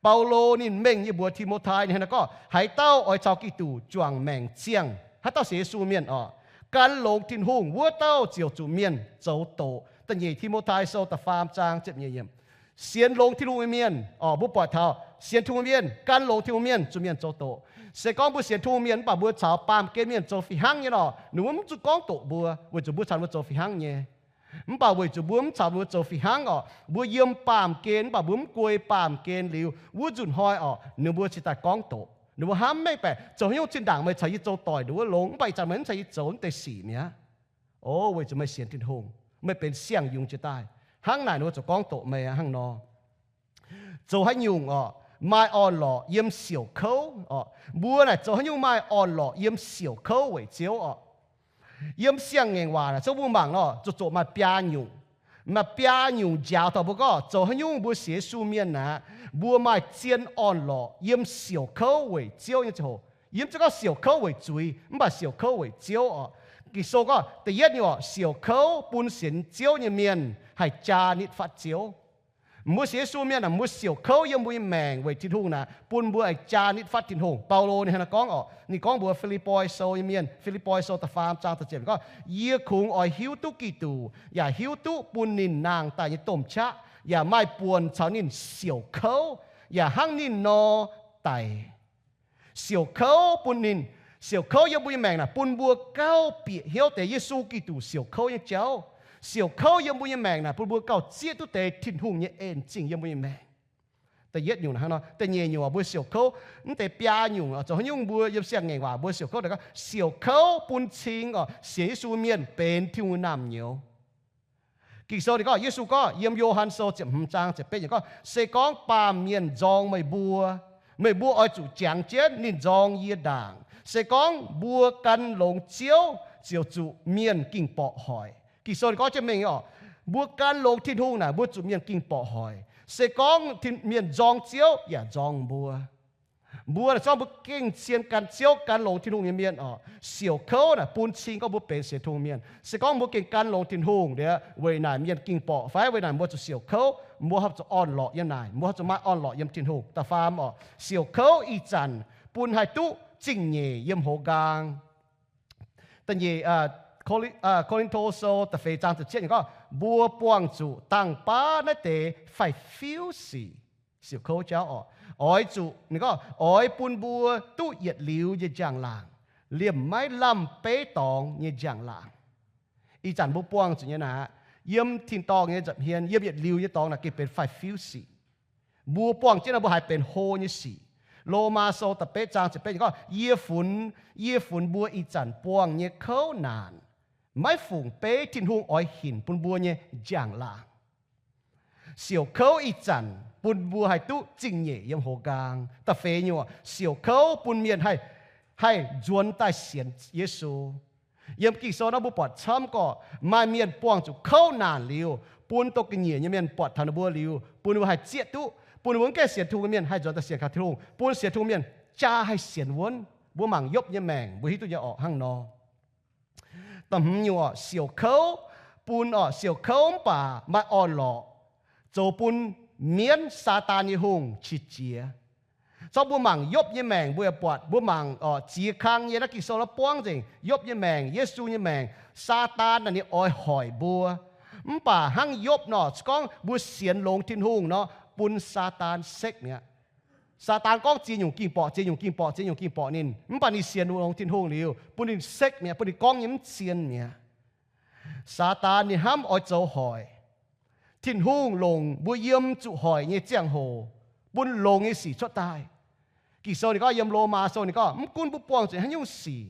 Baulo ninh mengh nyei mbuox Ti^mo^tai, ninh hnangv naaiv gorngv, haaix dauh oix caux Giduc juangc maengc ziangh, haaix dauh sienx Yesu mienh oc, gan longx Tin-Hungh, wuov dauh ziouc zuqc mienh zoux doqc. Da'nyeic Ti^mo^tai Sou da'faam zaang ziepc nyeic yiemc. Sienx longx Tin-Hungh nyei mienh oc, mbuo buatc taux sienx Tin-Hungh mienh, gan longx Tin-Hungh mienh zuqc mienh zoux doqc. Se gorngv mbuo sienx Tin-Hungh mienh mv baac mbuo caux baamh gen mienh zoux fih hnangv nyei nor, ninh mbuo mv zuqc gorngv doqc mbuo, weic zuqc mbuo caux ninh mbuo zoux fih hnangv nyei. Mv baac weic zuqc mbuo mv caux ninh mbuo zoux fih hnangv oc, mbuo yiem baamh gen mv baac mbuo mv guei baamh gen liuz, wuov nzunc hnoi oc, ninh mbuo cingx daaih gorngv doqc. Ninh mbuo hnamv mengh baeqc, zoux haaix nyungc zinh ndaangc meih caux yie zoux doic nduov longx, mv baac ih zanc meih mv caux yie zoux naaiv deix sic mi'aqv. O, weic zuqc meih sienx Tin-Hungh, meih benx siang-yungz jiex daaih. Hnangv naaic ninh mbuo zuqc gorngv doqc meih hnangv nor. Zoux haaix nyungc oc, maaih orn-lorqc yiem siouc kouv oc. Mbuo naaic zoux haaix nyungc maaih orn-lorqc yiem siouc kouv weic Ziouv oc. Yiem Siang-Ngaengc Waac naaic, zungv mbuo mangc nor, zuqc zoqc maaih biaa nyungc. Maaih biaa nyungc njaaux taux mbuo gorngv zoux haaix nyungc mbuo sienx Yesu mienh naaic, mbuo maaih zien orn-lorqc yiem siouc kouv weic Ziouv nyei ziangh hoc. Yiem zungv gorngv siouc kouv weic zuiz, mv baac siouc kouv weic Ziouv oc. Ging-Sou gorngv da'yietv nyungc oc, siouc kouv bun sienx Ziouv nyei mienh haih jaa nitv fatv Ziouv. Mbuo sienx Yesu mienh aah, mbuo siouc kouv yiem mbuo nyei maengc weic Tin-Hungh naaic, bun mbuo haih jaa nitv fatv Tin-Hungh. Baulo ninh hnangv naaiv gorngv oc, ninh gorngv mbuox Fi^lipv^poi Sou nyei mienh, Fi^lipv^poi Sou da'faam zaang da'ziepc gorngv, Yie kungx oix hiuv duqv Giduc, yaac hiuv duqv bun ninh nangh daaih nyei domh qaqv, yaac maaih buonc caux ninh siouc kouv, yaac hnangv ninh nor daic. Siouc kouv bun ninh, siouc kouv yiem mbuo nyei maengc naaic, bun mbuo gauh bieqc hnyouv deix Yesu Giduc siouc kouv nyei jauv. Siouc kouv yiem mbuo nyei maengc naaic, bun mbuo gauh zieqv duqv deix Tin-Hungh nyei en zingh yiem mbuo nyei maengc. Da'yietv nyungc hnangv nor, da'nyeic nyungc mbuo siouc kouv, mv deix biaa nyungc zoux haaix nyungc mbuo yiem Siang-Ngaengc Waac mbuo siouc kouv, siouc kouv bun cing oc, sienx Yesu mienh benx Tin-Hungh naamh nyouz. Ging-Sou ninh gorngv, Yesu gorngv yiem Yo^han Sou ziepc hmz zaang ziepc betv yiemc gorngv, se gorngv baamh mienh nzorng meih mbuo, meih mbuo oix zuqc jangx jienv ninh nzorng yie ndaangc. Se gorngv mbuo gan longx Ziouv, ziouc zuqc mienh ging-borqc hoic. Ging-Sou ninh gorngv jienv mengh oc, mbuo gan longx Tin-Hungh naaic, mbuo zuqc mienh ging-borqc hoic. Se gorngv mienh nzorng Ziouv yaac nzorng mbuo. Mbuo naaic zorqv mbuo gengh cien gan Ziouv, gan longx Tin-Hungh nyei mienh oc, siouc kouv naaic bun cing gorngv mbuo benx sienx Tin-Hungh mienh. Se gorngv mbuo gengh gan longx Tin-Hungh liuz, weic naaic mienh ging-borqc fai weic naaic mbuo zuqc siouc kouv, mbuo horpc zuqc orn-lorqc yiem naaic, mbuo horpc zuqc maaih orn-lorqc yiem Tin-Hungh. Da'faam oc, siouc kouv ih zanc bun haih duqv zingh nyeic yiem hoz nqaang. Da'nyeic, Ko^lin^to Sou da'feix zaang ziepc cietv gorngv, mbuo buangh zuqc dangh baav naaiv deix faix-fiuv sic. Siouc kouv jauv oc, oix zuqc, ninh gorngv, oix bun mbuo duqv yietc liuz nyei njang-laangc, liemh maiv lamh beiv dorngx nyei njang-laangc. Ih zanc mbuo buangh zuqc nyei naaic, Yiem tin-dorngh nyei nza'hmien, yiem yietc liuz nyei dorngx naaic gengh benx faix-fiuv sic. Mbuo buangh jienv naaiv mbuo haiz benx hlo nyei sic. Lomaa Sou da'betv zaang ziepc betv gorngv, yie funx, yie funx mbuo ih zanc buangh nyei kouv naanc, maiv fungc beiv Tin-Hungh oix hinc bun mbuo nyei njang-laangc. Siouc kouv ih zanc bun mbuo haih duqv zingh nyeic yiem hoz nqaang. Da'feix nyuoqc, siouc kouv bun mienh haih, haih nzuonx daaih sienx Yesu. Yiem Ging-Sou naaiv mbuo buatc camv gorqv maaih mienh buangh zuqc kouv naanc liuz, bun dongh ga'nyiec nyei mienh buatc taux ninh mbuo liuz, bun ninh mbuo haih zieqv duqv, bun ninh mbuo mv gaengh sienx Tin-Hungh mienh haih nzuonx daaih sienx kaux Tin-Hungh, bun sienx Tin-Hungh mienh jaa haih sienx wuonv. Mbuo mangc Yopv nyei maengc mbuo hiuv duqv nyei orqc hnangv nor. Da'hmz nyuoqc, siouc kouv bun orqc, siouc kouv mv baac maaih orn-lorqc, zoux bun mienv, Saadaan nyei hungh, qiex jiez. Zorqv mbuo mangc Yopv nyei maengc mbuo yaac buatc, mbuo mangc orqc ziex kang nyei naaiv Ging-Sou naaiv buangv nzengc Yopv nyei maengc, Yesu nyei maengc, Saadaan naaic ninh oix hoic mbuo. Mv baac hnangv Yopv nor, se gorngv mbuo sienx longx Tin-Hungh nor, bun Saadaan sekv mi'aqv. Saadaan gorngv ziex nyungc ging-borqc, ziex nyungc ging-borqc, ziex nyungc ging-borqc ninh, mv baac ninh sienx longx Tin-Hungh liuz, bun ninh sekv mi'aqv, bun ninh gorngv nyei mv zien mi'aqv. Saadaan ninh hnamv oix zoux hoic. Tin-Hungh longc mbuo yiem zuqc hoic nyei ziangh hoc, bun longx nyei sic cuotv daaih. Ging-Sou ninh gorngv, yiem Lomaa Sou ninh gorngv, mv gunv mbuo buangh zuqc haaix nyungc sic,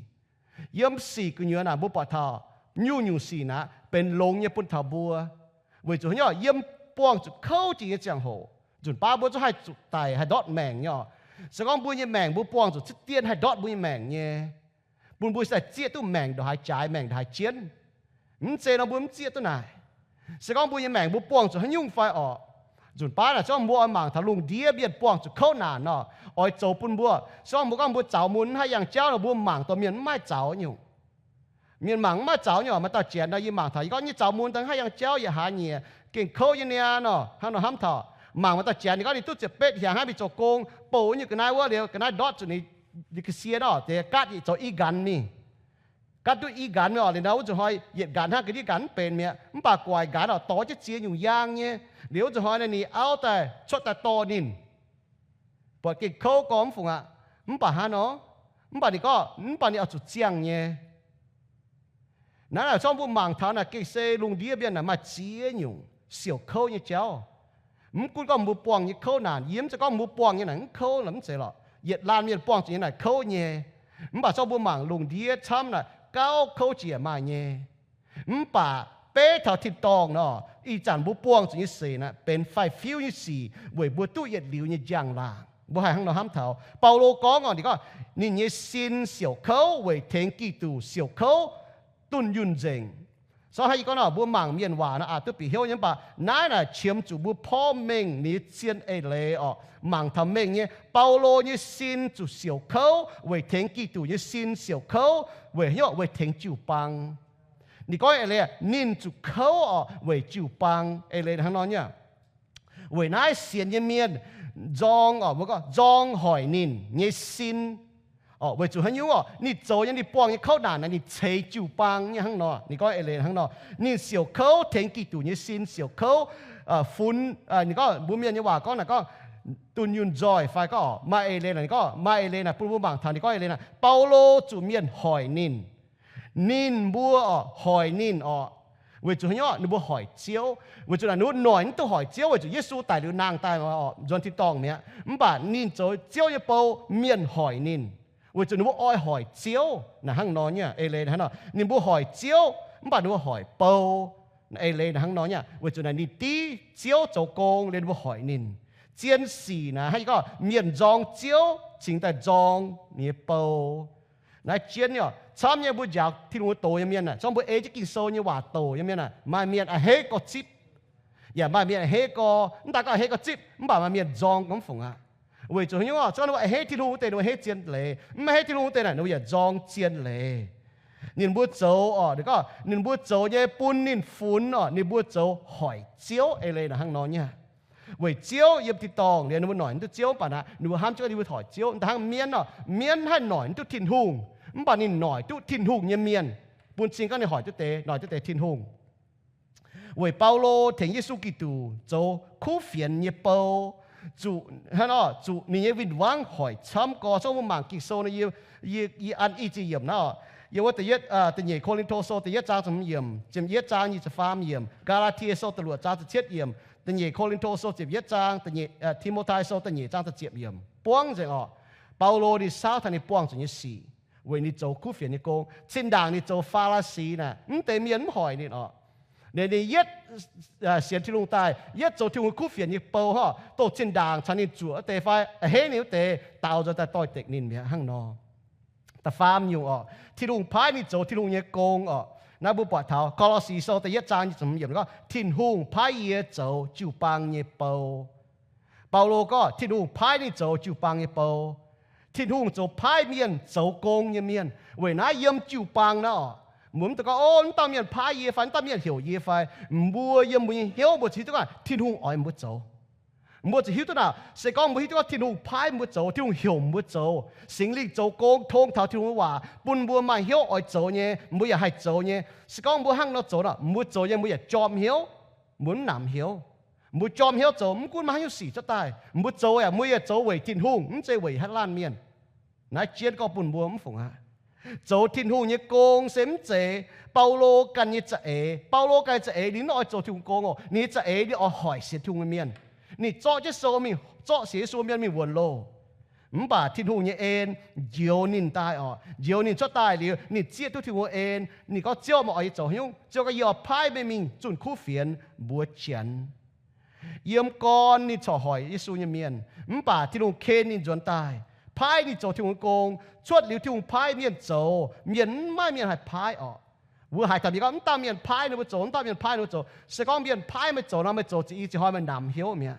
yiem sic gu'nyuoz naaic mbuo buatc taux nyungc-nyungc sic naaic benx longx nyei bun taux mbuo. Weic zuqc haaix nyungc? Yiem buangh zuqc kouv jiex nyei ziangh hoc, nzunc baav mbuo zungv haih zuqc daic, haih ndortv maengc nyei orqc. Se gorngv mbuo nyei maengc mbuo buangh zuqc cuotv dien haih ndortv mbuo nyei maengc nyei, bun mbuo se zieqv duqv maengc ndongc haaix jaaix, maengc ndongc haaix jienv. Mv zeiz nor mbuo mv zieqv duqv naaic. Se gorngv mbuo nyei maengc mbuo buangh zuqc haaix nyungc fai orqc, nzunc baav naaic se gorngv mbuo oix mangc taux lungh ndiev mienh buangh zuqc kouv naanc nor, oix zoux bun mbuo, se gorngv mbuo gorngv mbuo zaux mun mv haih yangh jauv nor, mbuo mangc dorh mienh mv maaih zaux nyungc. Mienh mangc mv maaih zaux nyungc, maaih dauh janx nor, yie mangc taux yie gorngv nyei zaux mun daaih mv haih yangh jauv, yietc hlaax nyieqc, gengh kouv nyei niaa nor, hnangv nor hnamv taux. Mangc maaih dauh janx ninh gorngv ninh duqv ziepc betv hnyangx hnangv mingh zoux gong, bouh nyei ga'naaiv wuov liuz, ga'naaiv ndortv zuqc ninh ga'sie nor, deix gaatv zoux i nqanx mingh. Gaatv duqv i nqanx mingh orqc, liuz nor wuov nzunc hnoi yietc nqanx hnangv, ga'ndiev nqanx mv benx mi'aqv. Mv baac guaic nqanx orqc, dorh jienv ziex nyungc yaang nyei. Liuz wuov nzunc hnoi naaic ninh auv daaih cuotv daaih dorh ninh, buatc gengh kouv gorngv mv fungc aqv. Mv baac hnangv nor, mv baac ninh gorngv, mv baac ninh oix zuqc ziangh nyei. Naaiv naaic zorqv mbuo mangc taux naaic gengh se lungh ndiev mienh naaic maaih ziex nyungc siouc kouv nyei jauv. Mv gunv gorngv mbuo buangh nyei kouv naanc, yie mv zeiz gorngv mbuo buangh nyei naaic mv kouv lorqc, mv zeiz lorqc. Yietc laanh mienh buangh zuqc nyei naaic kouv nyei. Mv baac zorqv mbuo mangc lungh ndiev camv naaic gauh kouv jiex maaih nyei. Mv baac beiv taux tin-dorngh nor, ih zanc mbuo buangh zuqc nyei sic naaic benx faix-fiuv nyei sic weic mbuo duqv yietc liuz nyei njang-laangc. Mbuo haih hnangv nor hnamv taux Baulo gorngv orqc, ninh gorngv ninh nyei sin siouc kouv weic tengx Giduc siouc kouv dunh yunh nzengc. Sorng haaix, yie gorngv nor, mbuo mangc mienh waac nor aqc duqv bieqc hnyouv nyei, mv baac naaiv naaic qiemx zuqc mbuo porv mengh ninh nyei zien eix leiz orqc. Mangc taux mengh nyei, Baulo nyei sin zuqc siouc kouv weic tengx Giduc nyei sin siouc kouv weic hnyouv weic tengx jiu-baang. Ninh gorngv eix leiz ninh zuqc kouv orqc weic jiu-baang. Eix leiz hnangv nor nyei. Weic naaiv sienx nyei mienh nzorng orqc, mbuo gorngv nzorng hoic ninh nyei sin orqc. Weic zuqc haaix nyungc orqc? Ninh zoux nyei, ninh buangh nyei kouv naanc naaic ninh ceix jiu-baang nyei hnangv nor. Ninh gorngv eix leiz hnangv nor, ninh siouc kouv tengx Giduc nyei sin siouc kouv, funx, ninh gorngv mbuo mienh nyei waac gorngv naaic gorngv dunh yunh nzoih fai gorngv orqc, maaih eix leiz naaic, ninh gorngv maaih eix leiz naaic bun mbuo mangc taux. Ninh gorngv eix leiz naaic, Baulo zuqc mienh hoic ninh. Ninh mbuo orqc, hoic ninh orqc. Weic zuqc haaix nyungc? Ninh mbuo hoic Ziouv. Weic zuqc naaic ninh mbuo noic mv duqv hoic Ziouv, weic zuqc Yesu daic liuz nangh daaih orqc, nzuonx tin-dorngh mi'aqv. Mv baac ninh zoux Ziouv nyei bou, mienh hoic ninh. Weic zuqc ninh mbuo oix hoic Ziouv naaic hnangv nor nyei. Eix leiz hnangv nor, ninh mbuo hoic Ziouv mv baac ninh mbuo hoic bou. Eix leiz hnangv nor nyei. Weic zuqc naaic ninh div Ziouv zoux gong liuz ninh mbuo hoic ninh. Zien sic naaic hnangv gorngv mienh nzorng Ziouv cingx daaih nzorng ninh nyei bou. Naaiv jienv nyei orqc, camv nyei mbuo njaaux Tin-Hungh doz nyei mienh naaic, zorngv mbuo ei jienv Ging-Sou nyei waac doz nyei mienh naaic, maaih mienh a'hneiv gorx-zipv. Yaac maaih mienh a'hneiv gorx, mv daaih gorngv a'hneiv gorx-zipv, mv baac maaih mienh nzorng gorx mv fungc aqv. Weic zuqc haaix nyungc orqc? Zorngv ninh mbuo a'hneiv Tin-Hungh wuov deix ninh mbuo a'hneiv zien leiz, mv a'hneiv Tin-Hungh wuov deix naaic ninh mbuo yaac nzorng zien leiz. Ninh mbuo zoux orqc, ninh gorngv ninh mbuo zoux nyei bun ninh funx orqc, ninh mbuo zoux hoic Ziouv. Eix leiz naaic hnangv nor nyei. Weic Ziouv yiem tin-dorngh liuz ninh mbuo noic mv duqv Ziouv, mv baac naaic ninh mbuo hnamv jienv ninh mbuo hoic Ziouv. Da'hnangv mienv orqc, mienv haih noic mv duqv Tin-Hungh, mv baac ninh noic duqv Tin-Hungh nyei mienh, bun cing gorngv ninh hoic duqv deix, noic duqv deix Tin-Hungh. Weic Baulo tengx Yesu Giduc zoux kuv fienx nyei bou, zuqc hnangv nor zuqc ninh nyei win-wangv hoic camv gorx. Zorngv mbuo mangc Ging-Sou nor, yie, yie an i ziex yiemc naaiv orqc, Yiem wuov da'yietv, da'nyeic Ko^lin^to Sou da'yietv zaang ziepc hmz yiemc, ziepc yietv zaang nyic ziepc faam yiemc, Gaa^laa^tie Sou da'luoqc zaang ziepc cietv yiemc, da'nyeic Ko^lin^to Sou ziepc yietv zaang, da'nyeic, Ti^mo^tai Sou da'nyeic zaang da'ziepc yiemc buangv nzengc orqc. Baulo ninh saauv taux ninh buangh zuqc nyei sic weic ninh zoux kuv fienx nyei gong. Zinh ndaangc ninh zoux Faa^li^si naaic, mv deix mienh mv hoic ninh orqc. Ninh, ninh yietv sienx Tin-Hungh daaih, yietv zoux Tin-Hungh kuv fienx nyei bou hnangv, dongh zinh ndaangc caux ninh zuoqc wuov deix fai a'hneiv ninh wuov deix daaux nzuonx daaih doix-dekc ninh mi'aqv hnangv nor. Da'faam nyungc orqc, Tin-Hungh paaiv ninh zoux Tin-Hungh nyei gong orqc. Naaiv mbuo buatc taux Ko^lo^si Sou da'yietv zaang nyic ziepc hmz yiemc gorngv, Tin-Hungh paaiv yie zoux jiu-baang nyei bou. Baulo gorngv Tin-Hungh paaiv ninh zoux jiu-baang nyei bou. Tin-Hungh zoux paaiv mienh zoux gong nyei mienh. Weic naaiv yiem jiu-baang naaiv orqc, mbuo mv dungx gorngv, O, mv dauh mienh paaiv yie fai mv dauh mienh heuc yie fai. Mbuo yiem mbuo nyei hnyouv mbuo zuqc hiuv duqv gorngv Tin-Hungh oix mbuo zoux. Mbuo zuqc hiuv duqv naaic, se gorngv mbuo hiuv duqv gorngv Tin-Hungh paaiv mbuo zoux, Tin-Hungh heuc mbuo zoux, Singx Lingh zoux gong tong taux Tin-Hungh nyei waac bun mbuo maaih hnyouv oix zoux nyei, mbuo yaac haih zoux nyei. Se gorngv mbuo hnangv nor zoux nor, mbuo zoux nyei mbuo yaac jorm hnyouv, mbuo mv namx hnyouv. Mbuo jorm hnyouv zoux, mv gunv maaih haaix nyungc sic cuotv daaih, mbuo zoux yaac mbuo yaac zoux weic Tin-Hungh, mv zeiz weic haaix laanh mienh. Naaiv jienv gorngv bun mbuo mv fungc aqv. Zoux Tin-Hungh nyei gong se mv zeiz Baulo ganh nyei za'eix. Baulo ganh nyei za'eix ninh mv oix zoux Tin-Hungh gong oc. Ninh nyei za'eix ninh oix hoic sienx Tin-Hungh nyei mienh. Ninh zorqv jienv sou mingh zorqv sienx Yesu mienh mingh wuonx loh. Mv baac Tin-Hungh nyei en njoux ninh daaih orqc. Njoux ninh cuotv daaih liuz, ninh zieqv duqv Tin-Hungh en. Ninh gorngv, Ziouv, meih oix yie zoux haaix nyungc? Ziouv gorngv, Yie oix paaiv meih mingh zunh kuv fienx mbuox Janx. Yiem gorn ninh corc hoic Yesu nyei mienh, mv baac Tin-Hungh ken ninh nzuonx daaih, paaiv ninh zoux Tin-Hungh nyei gong. Cuotv liuz Tin-Hungh paaiv mienh zoux, mienh mv maaih mienh haih paaiv orqc. Mbuo haiz taux mienh gorngv, Mv dauh mienh paaiv ninh mbuo zoux, mv dauh mienh paaiv ninh mbuo zoux. Se gorngv mienh paaiv meih zoux nor, meih zoux zuqc i ziex hnoi meih namx hnyouv mi'aqv.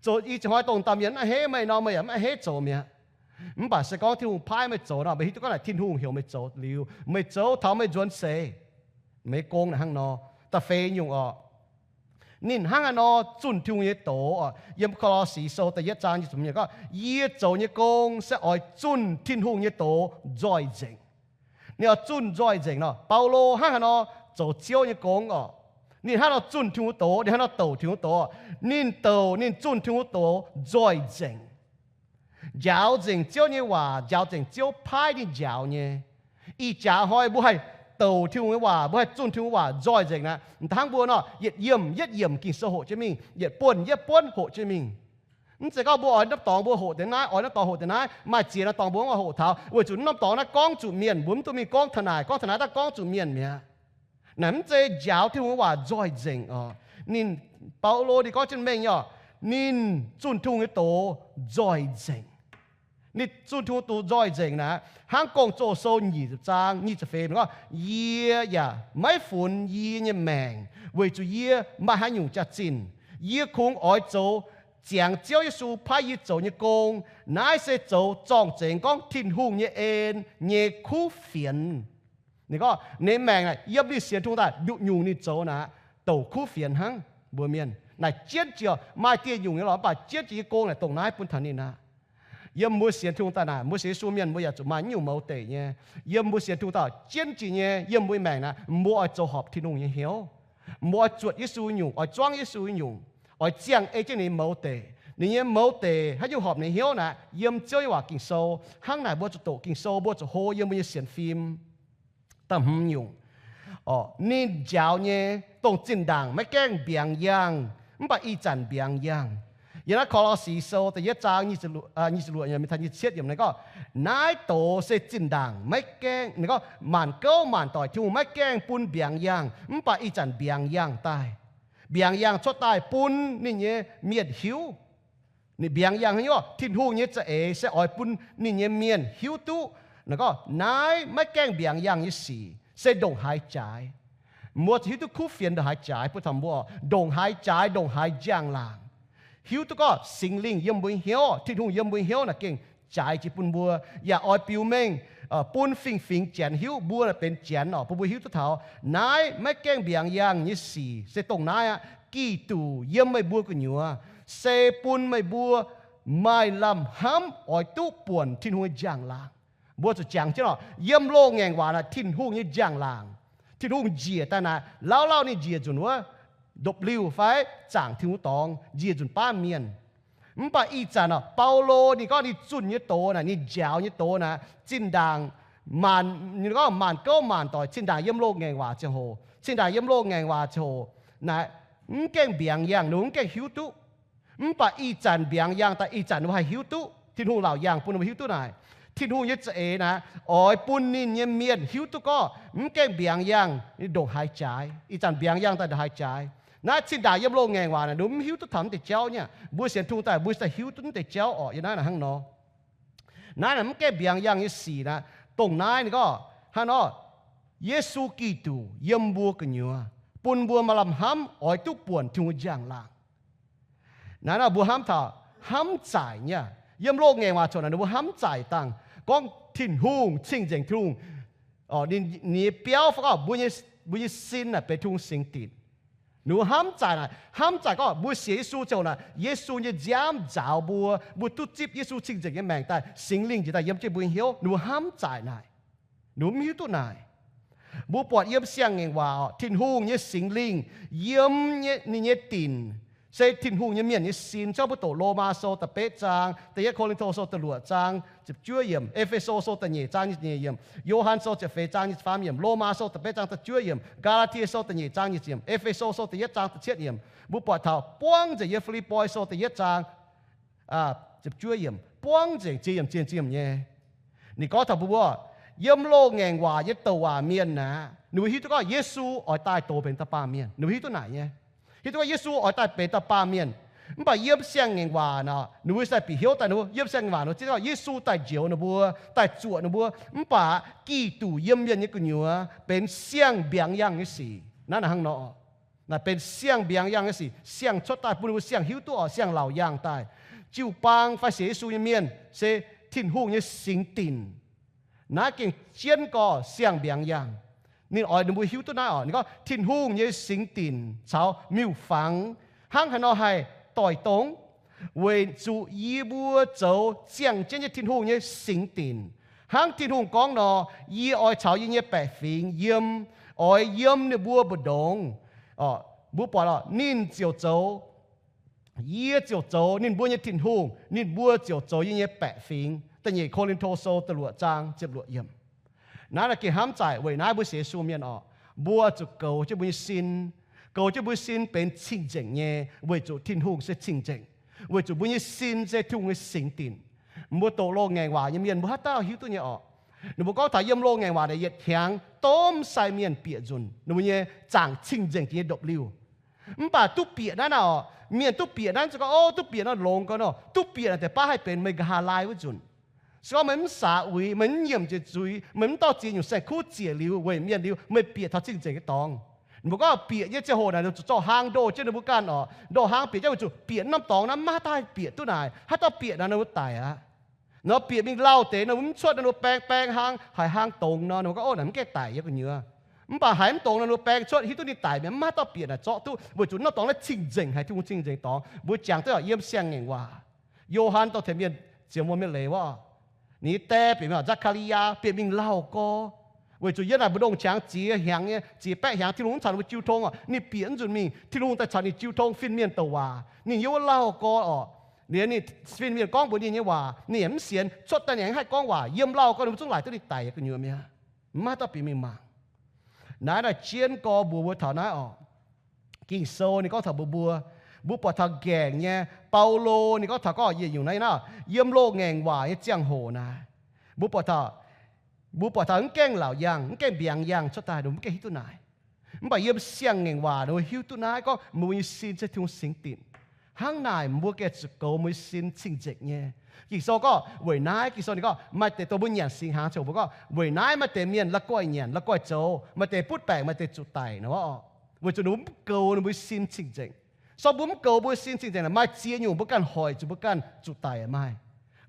Zoux i ziex hnoi dongh dauh mienh mv a'hneiv meih nor, meih yaac mv a'hneiv zoux mi'aqv. Mv baac se gorngv Tin-Hungh paaiv meih zoux nor, meih hiuv duqv gorngv naaic Tin-Hungh heuc meih zoux liuz, meih zoux taux meih nzuonx seix. Meih gong naaic hnangv nor. Da'feix nyungc orqc, ninh hnangv haaix nor zunh Tin-Hungh nyei doz orqc? Yiem Ko^lo^si Sou da'yietv zaang nyic ziepc hmz yiemc gorngv, Yie zoux nyei gong se oix zunh Tin-Hungh nyei doz nzoih nzengc. Ninh oix zunh nzoih nzengc nor. Baulo hnangv haaix nor zoux Ziouv nyei gong orqc? Ninh hnangv nor zunh Tin-Hungh doz, ninh hnangv nor douc Tin-Hungh doz. Ninh douc, ninh zunh Tin-Hungh doz nzoih nzengc. Njaaux nzengc Ziouv nyei waac, njaaux nzengc Ziouv paaiv ninh njaaux nyei. Ih jaax hnoi mbuo haih douc Tin-Hungh nyei waac, mbuo haih zunh Tin-Hungh waac nzoih nzengc aqv. M'daaih hnangv mbuo nor, yietc yiemc yietc yiemc Ging-Sou hoqc jienv mingh, yietc buonv yietc buonv hoqc jienv mingh. Mv zeiz gorngv mbuo oix naaiv dorngx mbuo hoqc deix naaiv, oix naaiv dorngx hoqc deix naaiv, maaih ziex norm dorngx mbuo mv oix hoqc taux, weic zuqc norm dorngx naaiv gorngv zuqc mienh, mbuo mv duqv mingh gorngv taux naaic, gorngv taux naaiv daaih gorngv zuqc mienh mi'aqv. Naaic mv zeiz njaaux Tin-Hungh nyei waac nzoih nzengc oc. Ninh, Baulo ninh gorngv jienv mengh nyei orqc, ninh zunh Tin-Hungh nyei doz nzoih nzengc. Ninh zunh Tin-Hungh doz nzoih nzengc naaic, hnangv Gong-Zoh Sou nyic ziepc zaang nyic ziepc feix gorngv, Yie yaac maiv funx yie nyei maengc weic zuqc yie maaih haaix nyungc jaax-zinh. Yie kungx oix zoux ziangx Ziouv Yesu paaiv yie zoux nyei gong. Naaiv se zoux zorng-zengx gorngv Tin-Hungh nyei en nyei kuv fienx. Ninh gorngv ninh maengc naaic yiem ninh sienx Tin-Hungh daaih nduqc nyungc ninh zoux naaic, douc kuv fienx hnangv. Mbuo mienh naaic jienv jiex, maaih dieh nyungc nyei lorqc, mv baac jienv jiex nyei gong naaic dongh naaiv bun taux ninh aqv. Yiem mbuo sienx Tin-Hungh daaih naaic, mbuo sienx Yesu mienh mbuo yaac zuqc maaih nyungc mouz deic nyei. Yiem mbuo sienx Tin-Hungh daaih jienv jiex nyei, yiem mbuo maengc naaic, mbuo oix zoux horpc Tin-Hungh nyei hnyouv. Mbuo oix zuotc Yesu nyungc, oix zuangv Yesu nyungc, oix ziangh ei jienv ninh mouz deic. Ninh nyei mouz deic haaix nyungc horpc ninh hnyouv naaic, yiem Ziouv nyei waac Ging-Sou. Hnangv naaic mbuo zuqc doqc Ging-Sou, mbuo zuqc hlo yiem mbuo nyei sienx fim. Da'hmz nyungc, ninh njaaux nyei dongh zinh ndaangc maiv gaengh mbiaangx yangh, mv baac ih zanc mbiaangx yangh. Yiem naaiv Ko^lo^si Sou da'yietv zaang nyic ziepc luoqc, nyic ziepc luoqc yiem taux nyic ziepc cietv yiem naaiv gorngv, naaiv doz se zinh ndaangc maiv gaengh, ninh gorngv maanc gouv maanc doic Tin-Hungh maiv gaengh bun mbiaangx yangh, mv baac ih zanc mbiaangx yangh daaih. Mbiaangx yangh cuotv daaih bun ninh nyei mienh hiuv. Ninh mbiaangx yangh haaix nyungc? Tin-Hungh nyei za'eix se oix bun ninh nyei mienh hiuv duqv, ninh gorngv naaiv maiv gaengh mbiaangx yangh nyei sic se ndongc haaix jaaix. Mbuo zuqc hiuv duqv kuv fienx ndongc haaix jaaix bun taux mbuo, ndongc haaix jaaix, ndongc haaix njang-laangc. Hiuv duqv gorngv Singx Lingh yiem mbuo hnyouv, Tin-Hungh yiem mbuo hnyouv naaic gengh jaaix jiex bun mbuo, yaac oix biux mengh bun fingx-fingx Janx hiuv, mbuo naaic benx Janx orqc, bun mbuo hiuv duqv taux naaiv maiv gaengh mbiaangx yangh nyei sic se dongh naaiv aqv. Giduc yiem meih mbuo gu'nyuoz se bun meih mbuo maaih lamh hnamv oix duqv buonc Tin-Hungh nyei njang-laangc. Mbuo zuqc jangx jienv orqc, yiem loz-ngaengc waac naaic Tin-Hungh nyei njang-laangc. Tin-Hungh njiec daaih naaic, lauh lauh ninh njiec nzunc wuov ndopv-liuh fai zaangc Tin-Hungh dorngx njiec nzunc baamh mienh. Mv baac ih zanc orqc, Baulo ninh gorngv ninh zunh nyei doz naaic, ninh njaaux nyei doz naaic, zinh ndaangc maanc, ninh gorngv maanc gouv maanc doic cin-ndaangc yiem loz-ngaengc waac ziangh hoc, cin-ndaangc yiem loz-ngaengc waac ziangh hoc naaic, mv gaengh mbiaangx yangh, ninh mbuo mv gaengh hiuv duqv. Mv baac ih zanc mbiaangx yangh daaih, ih zanc ninh mbuo haih hiuv duqv. Tin-Hungh laauc yangh bun ninh mbuo hiuv duqv naaic. Tin-Hungh nyei za'eix naaic, oix bun ninh nyei mienh hiuv duqv gorngv mv gaengh mbiaangx yangh, ninh ndongc haaix jaaix. Ih zanc mbiaangx yangh daaih ndongc haaix jaaix. Naaiv cin-ndaangc yiem loz-ngaengc waac naaic, ninh mbuo mv hiuv duqv taux mv deix jauv nyei. Mbuo sienx Tin-Hungh daaih, mbuo daaih hiuv duqv mv deix jauv orqc. Yiem naaiv naaic hnangv nor. Naaiv naaic mv gaengh mbiaangx yangh nyei sic naaic, dongh naaiv ninh gorngv hnangv nor, Yesu Giduc yiem mbuo gu'nyuoz, bun mbuo maaih lamh hnamv oix duqv buonc Tin-Hungh njang-laangc. Naaiv nor mbuo hnamv taux hnamv zaaic nyei. Yiem loz-ngaengc waac coc naaic, ninh mbuo hnamv zaaic dangh gorngv Tin-Hungh cing-nzengc, Tin-Hungh, ninh nyei biauv fai gorngv mbuo nyei, mbuo nyei sin naaic benx Tin-Hungh singx dinc. Ninh mbuo hnamv zaaic naaic, hnamv zaaic gorngv mbuo sienx Yesu ziangh hoc naaic, Yesu nyei nziaamv nzaaux mbuo, mbuo duqv zipv Yesu cing-nzengc nyei maengc daaih, Singx Lingh njiec daaih yiem jienv mbuo nyei hnyouv. Ninh mbuo hnamv zaaic naaic. Ninh mbuo mv hiuv duqv naaic. Mbuo buatc yiem Siang-Ngaengc Waac orqc, Tin-Hungh nyei Singx Lingh yiem ninh nyei dinc, se Tin-Hungh nyei mienh nyei sin. Zorqv mbuo doqc Lomaa Sou da'betv zaang, Da'yietv Ko^lin^to Sou da'luoqc zaang ziepc juov yiemc, E^fe^so Sou da'nyeic zaang nyic ziepc nyeic yiemc, Yo^han Sou ziepc feix zaang nyic ziepc faam yiemc, Lomaa Sou da'betv zaang da'juov yiemc, Gaa^laa^tie Sou da'nyeic zaang nyic ziepc yiemc, E^fe^so Sou da'yietv zaang da'cietv yiemc. Mbuo buatc taux buangv nzengc yiem Fi^lipv^poi Sou da'yietv zaang ziepc juov yiemc, buangv nzengc ziex yiemc, ziex yiemc nyei. Ninh gorngv taux mbuo, yiem loz-ngaengc waac nyei douc waac mienh naaic, ninh mbuo hiuv duqv gorngv Yesu oix daaih doz benx dauh baamh mienh. Ninh mbuo hiuv duqv naaic nyei. Hiuv duqv gorngv Yesu oix daaih benx dauh baamh mienh. Mv baac yiem Siang-Ngaengc Waac naaic, ninh mbuo se bieqc hnyouv daaih, ninh mbuo yiem Siang-Ngaengc Waac ninh mbuo ziouc gorngv Yesu daaih njoux ninh mbuo, daaih zuoqc ninh mbuo. Mv baac Giduc yiem mienh nyei gu'nyuoz benx siang-mbiaangx yangh nyei sic. Naaiv naaic hnangv nor. Naaic benx siang-mbiaangx yangh nyei sic, siang cuotv daaih bun ninh mbuo siang hiuv duqv orqc, siang laauc yangh daaih. Jiu-baang fai sienx Yesu nyei mienh se Tin-Hungh nyei singx dinc. Naaiv gengh jienv gorx siang-mbiaangx yangh. Ninh oix ninh mbuo hiuv duqv naaiv orqc. Ninh gorngv Tin-Hungh nyei singx dinc caux miuc-fangx hnangv haaix nor haih doix dongh, weic zuqc yie mbuo zoux ziangh jienv nyei Tin-Hungh nyei singx dinc. Hnangv Tin-Hungh gorngv nor, yie oix caux yie nyei baeqc fingx yiem, oix yiem ninh mbuo mbu'ndongx. Mbuo buatc orqc, ninh ziouc zoux, yie ziouc zoux ninh mbuo nyei Tin-Hungh, ninh mbuo ziouc zoux yie nyei baeqc fingx. Da'nyeic Ko^lin^to Sou da'luoqc zaang ziepc luoqc yiemc. Naaiv naaic gengh hnamv zaaic weic naaiv mbuo sienx Yesu mienh orqc, mbuo zuqc goux jienv mbuo nyei sin, goux jienv mbuo sin benx cing-nzengc nyei, weic zuqc Tin-Hungh se cing-nzengc, weic zuqc mbuo nyei sin se Tin-Hungh nyei singx dinc. Mbuo doqc loz-ngaengc waac nyei mienh mbuo haaix dauh hiuv duqv nyei orqc. Ninh mbuo gorngv taux yiem loz-ngaengc waac naaic yietc hnyangx domh sai mienh bieqc nzunc ninh mbuo nyei zaangc cing-nzengc jiex nyei ndopv-liuh. Mv baac duqv bieqc naaiv naaic orqc, mienh duqv bieqc naaiv, zuqc gorngv, o, duqv bieqc naaiv longx gau nor, duqv bieqc naaic deix baav haih benx meih nqa'haav laai wuov nzunc. Se gorngv meih mv saax uix, meih mv nyiemc jiex zuiz, meih mv dorh ziex nyungc saeng-kuv ziec liuz weic mienh liuz, meih bieqc taux cing-nzengc nyei dorngx. Mbuo gorngv bieqc nyei ziangh hoc naaic, zuqc zorqv hlaang ndoh jienv ninh mbuo ganh orqc. Ndoh hlaang bieqc jienv weic zuqc bieqc norm dorngx naaiv maiv daaih bieqc duqv naaic. Haaix dauh bieqc naaic ninh mbuo daic aqv. Nor bieqc mingh lauh deix, ninh mbuo mv cuotv, ninh mbuo baeng baeng hlaang, haiz hlaang dongz nor, ninh mbuo gorngv, o, naaic mv gaengh daic yie gu'nyuoz. Mv baac haiz mv dongz nor, ninh mbuo baeng cuotv, hiuv duqv ninh daic mi'aqv, mv maaih dauh bieqc naaic zorqv duqv, weic zuqc norm dorngx naaiv cing-nzengc, haiz Tin-Hungh cing-nzengc dorngx. Mbuo jangx duqv yiem Siang-Ngaengc Waac. Yo^han dorh tengx mienh ziouc muoz mienh leiz wuov, ninh nyei die bieqc mingh, Zacc^kaa^li^yaa bieqc mingh lauh gorx. Weic zuqc yiem naaic mbu'ndongx qangx ziex hnyangx nyei, ziex baeqv hnyangx Tin-Hungh mv caux ninh mbuo jiu tong orqc. Ninh bieqc mv nzunc mingh, Tin-Hungh daaih caux ninh jiu tong fin-mienh douc waac. Ninh yiem wuov lauh gorx orqc. Liuz ninh fin-mienh gorngv mbuox ninh nyei waac, ninh yaac mv sienx. Cuotv daaih ninh aengx haih gorngv waac. Yiem lauh gorx ninh mbuo zungv laaic duqv ninh daic gu'nyuoz mi'aqv. Mv maaih dauh bieqc mingh mangc. Naaiv naaic jienv gorx mbuox mbuo taux naaiv orqc. Ging-Sou ninh gorngv taux mbuox mbuo, mbuo buatc taux nqaengc nyei Baulo ninh gorngv taux gorngv yietc nyungc naaiv, naaiv yiem loz-ngaengc waac nyei ziangh hoc naaic, mbuo buatc taux, mbuo buatc taux mv gaengh laauc yangh, mv gaengh mbiaangx yangh cuotv daaih, ninh mbuo mv gaengh hiuv duqv naaic. Mv baac yiem Siang-Ngaengc Waac ninh mbuo hiuv duqv naaiv gorngv mbuo nyei sin se Tin-Hungh singx dinc. Hnangv naaic mbuo gengh zuqc goux mbuo nyei sin cing-nzengc nyei. Ging-Sou gorngv weic naaiv, Ging-Sou ninh gorngv maaih deix dongh mbuo nyanc singx hnaangx ziouc mbuo gorngv weic naaiv maaih deix mienh la'guaih nyanc la'guaih zoux, maaih deix butv baengc, maaih deix zuqc daic nor. Weic zuqc ninh mbuo mv goux ninh mbuo sin cing-nzengc. Se gorngv mbuo mv goux mbuo sin cing-nzengc, maaih ziex nyungc mbuo ganh hoic zuqc mbuo ganh zuqc daic maaih.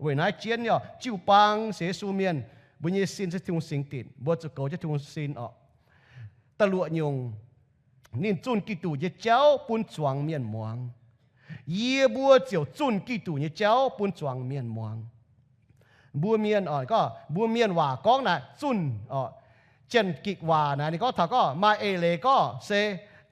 Weic naaiv jienv nyei jiu-baang sienx Yesu mienh, mbuo nyei sin se Tin-Hungh singx dinc, mbuo zuqc goux jienv Tin-Hungh sin orqc. Da'luoqc nyungc, ninh zunh Giduc nyei jauv bun zuangx mienh muangx. Yie mbuo ziouc zunh Giduc nyei jauv bun zuangx mienh muangx. Mbuo mienh, mbuo mienh waac gorngv naaic zunh orqc. Janx-Gikc waac naaic ninh gorngv taux gorngv maaih eix leiz gorngv se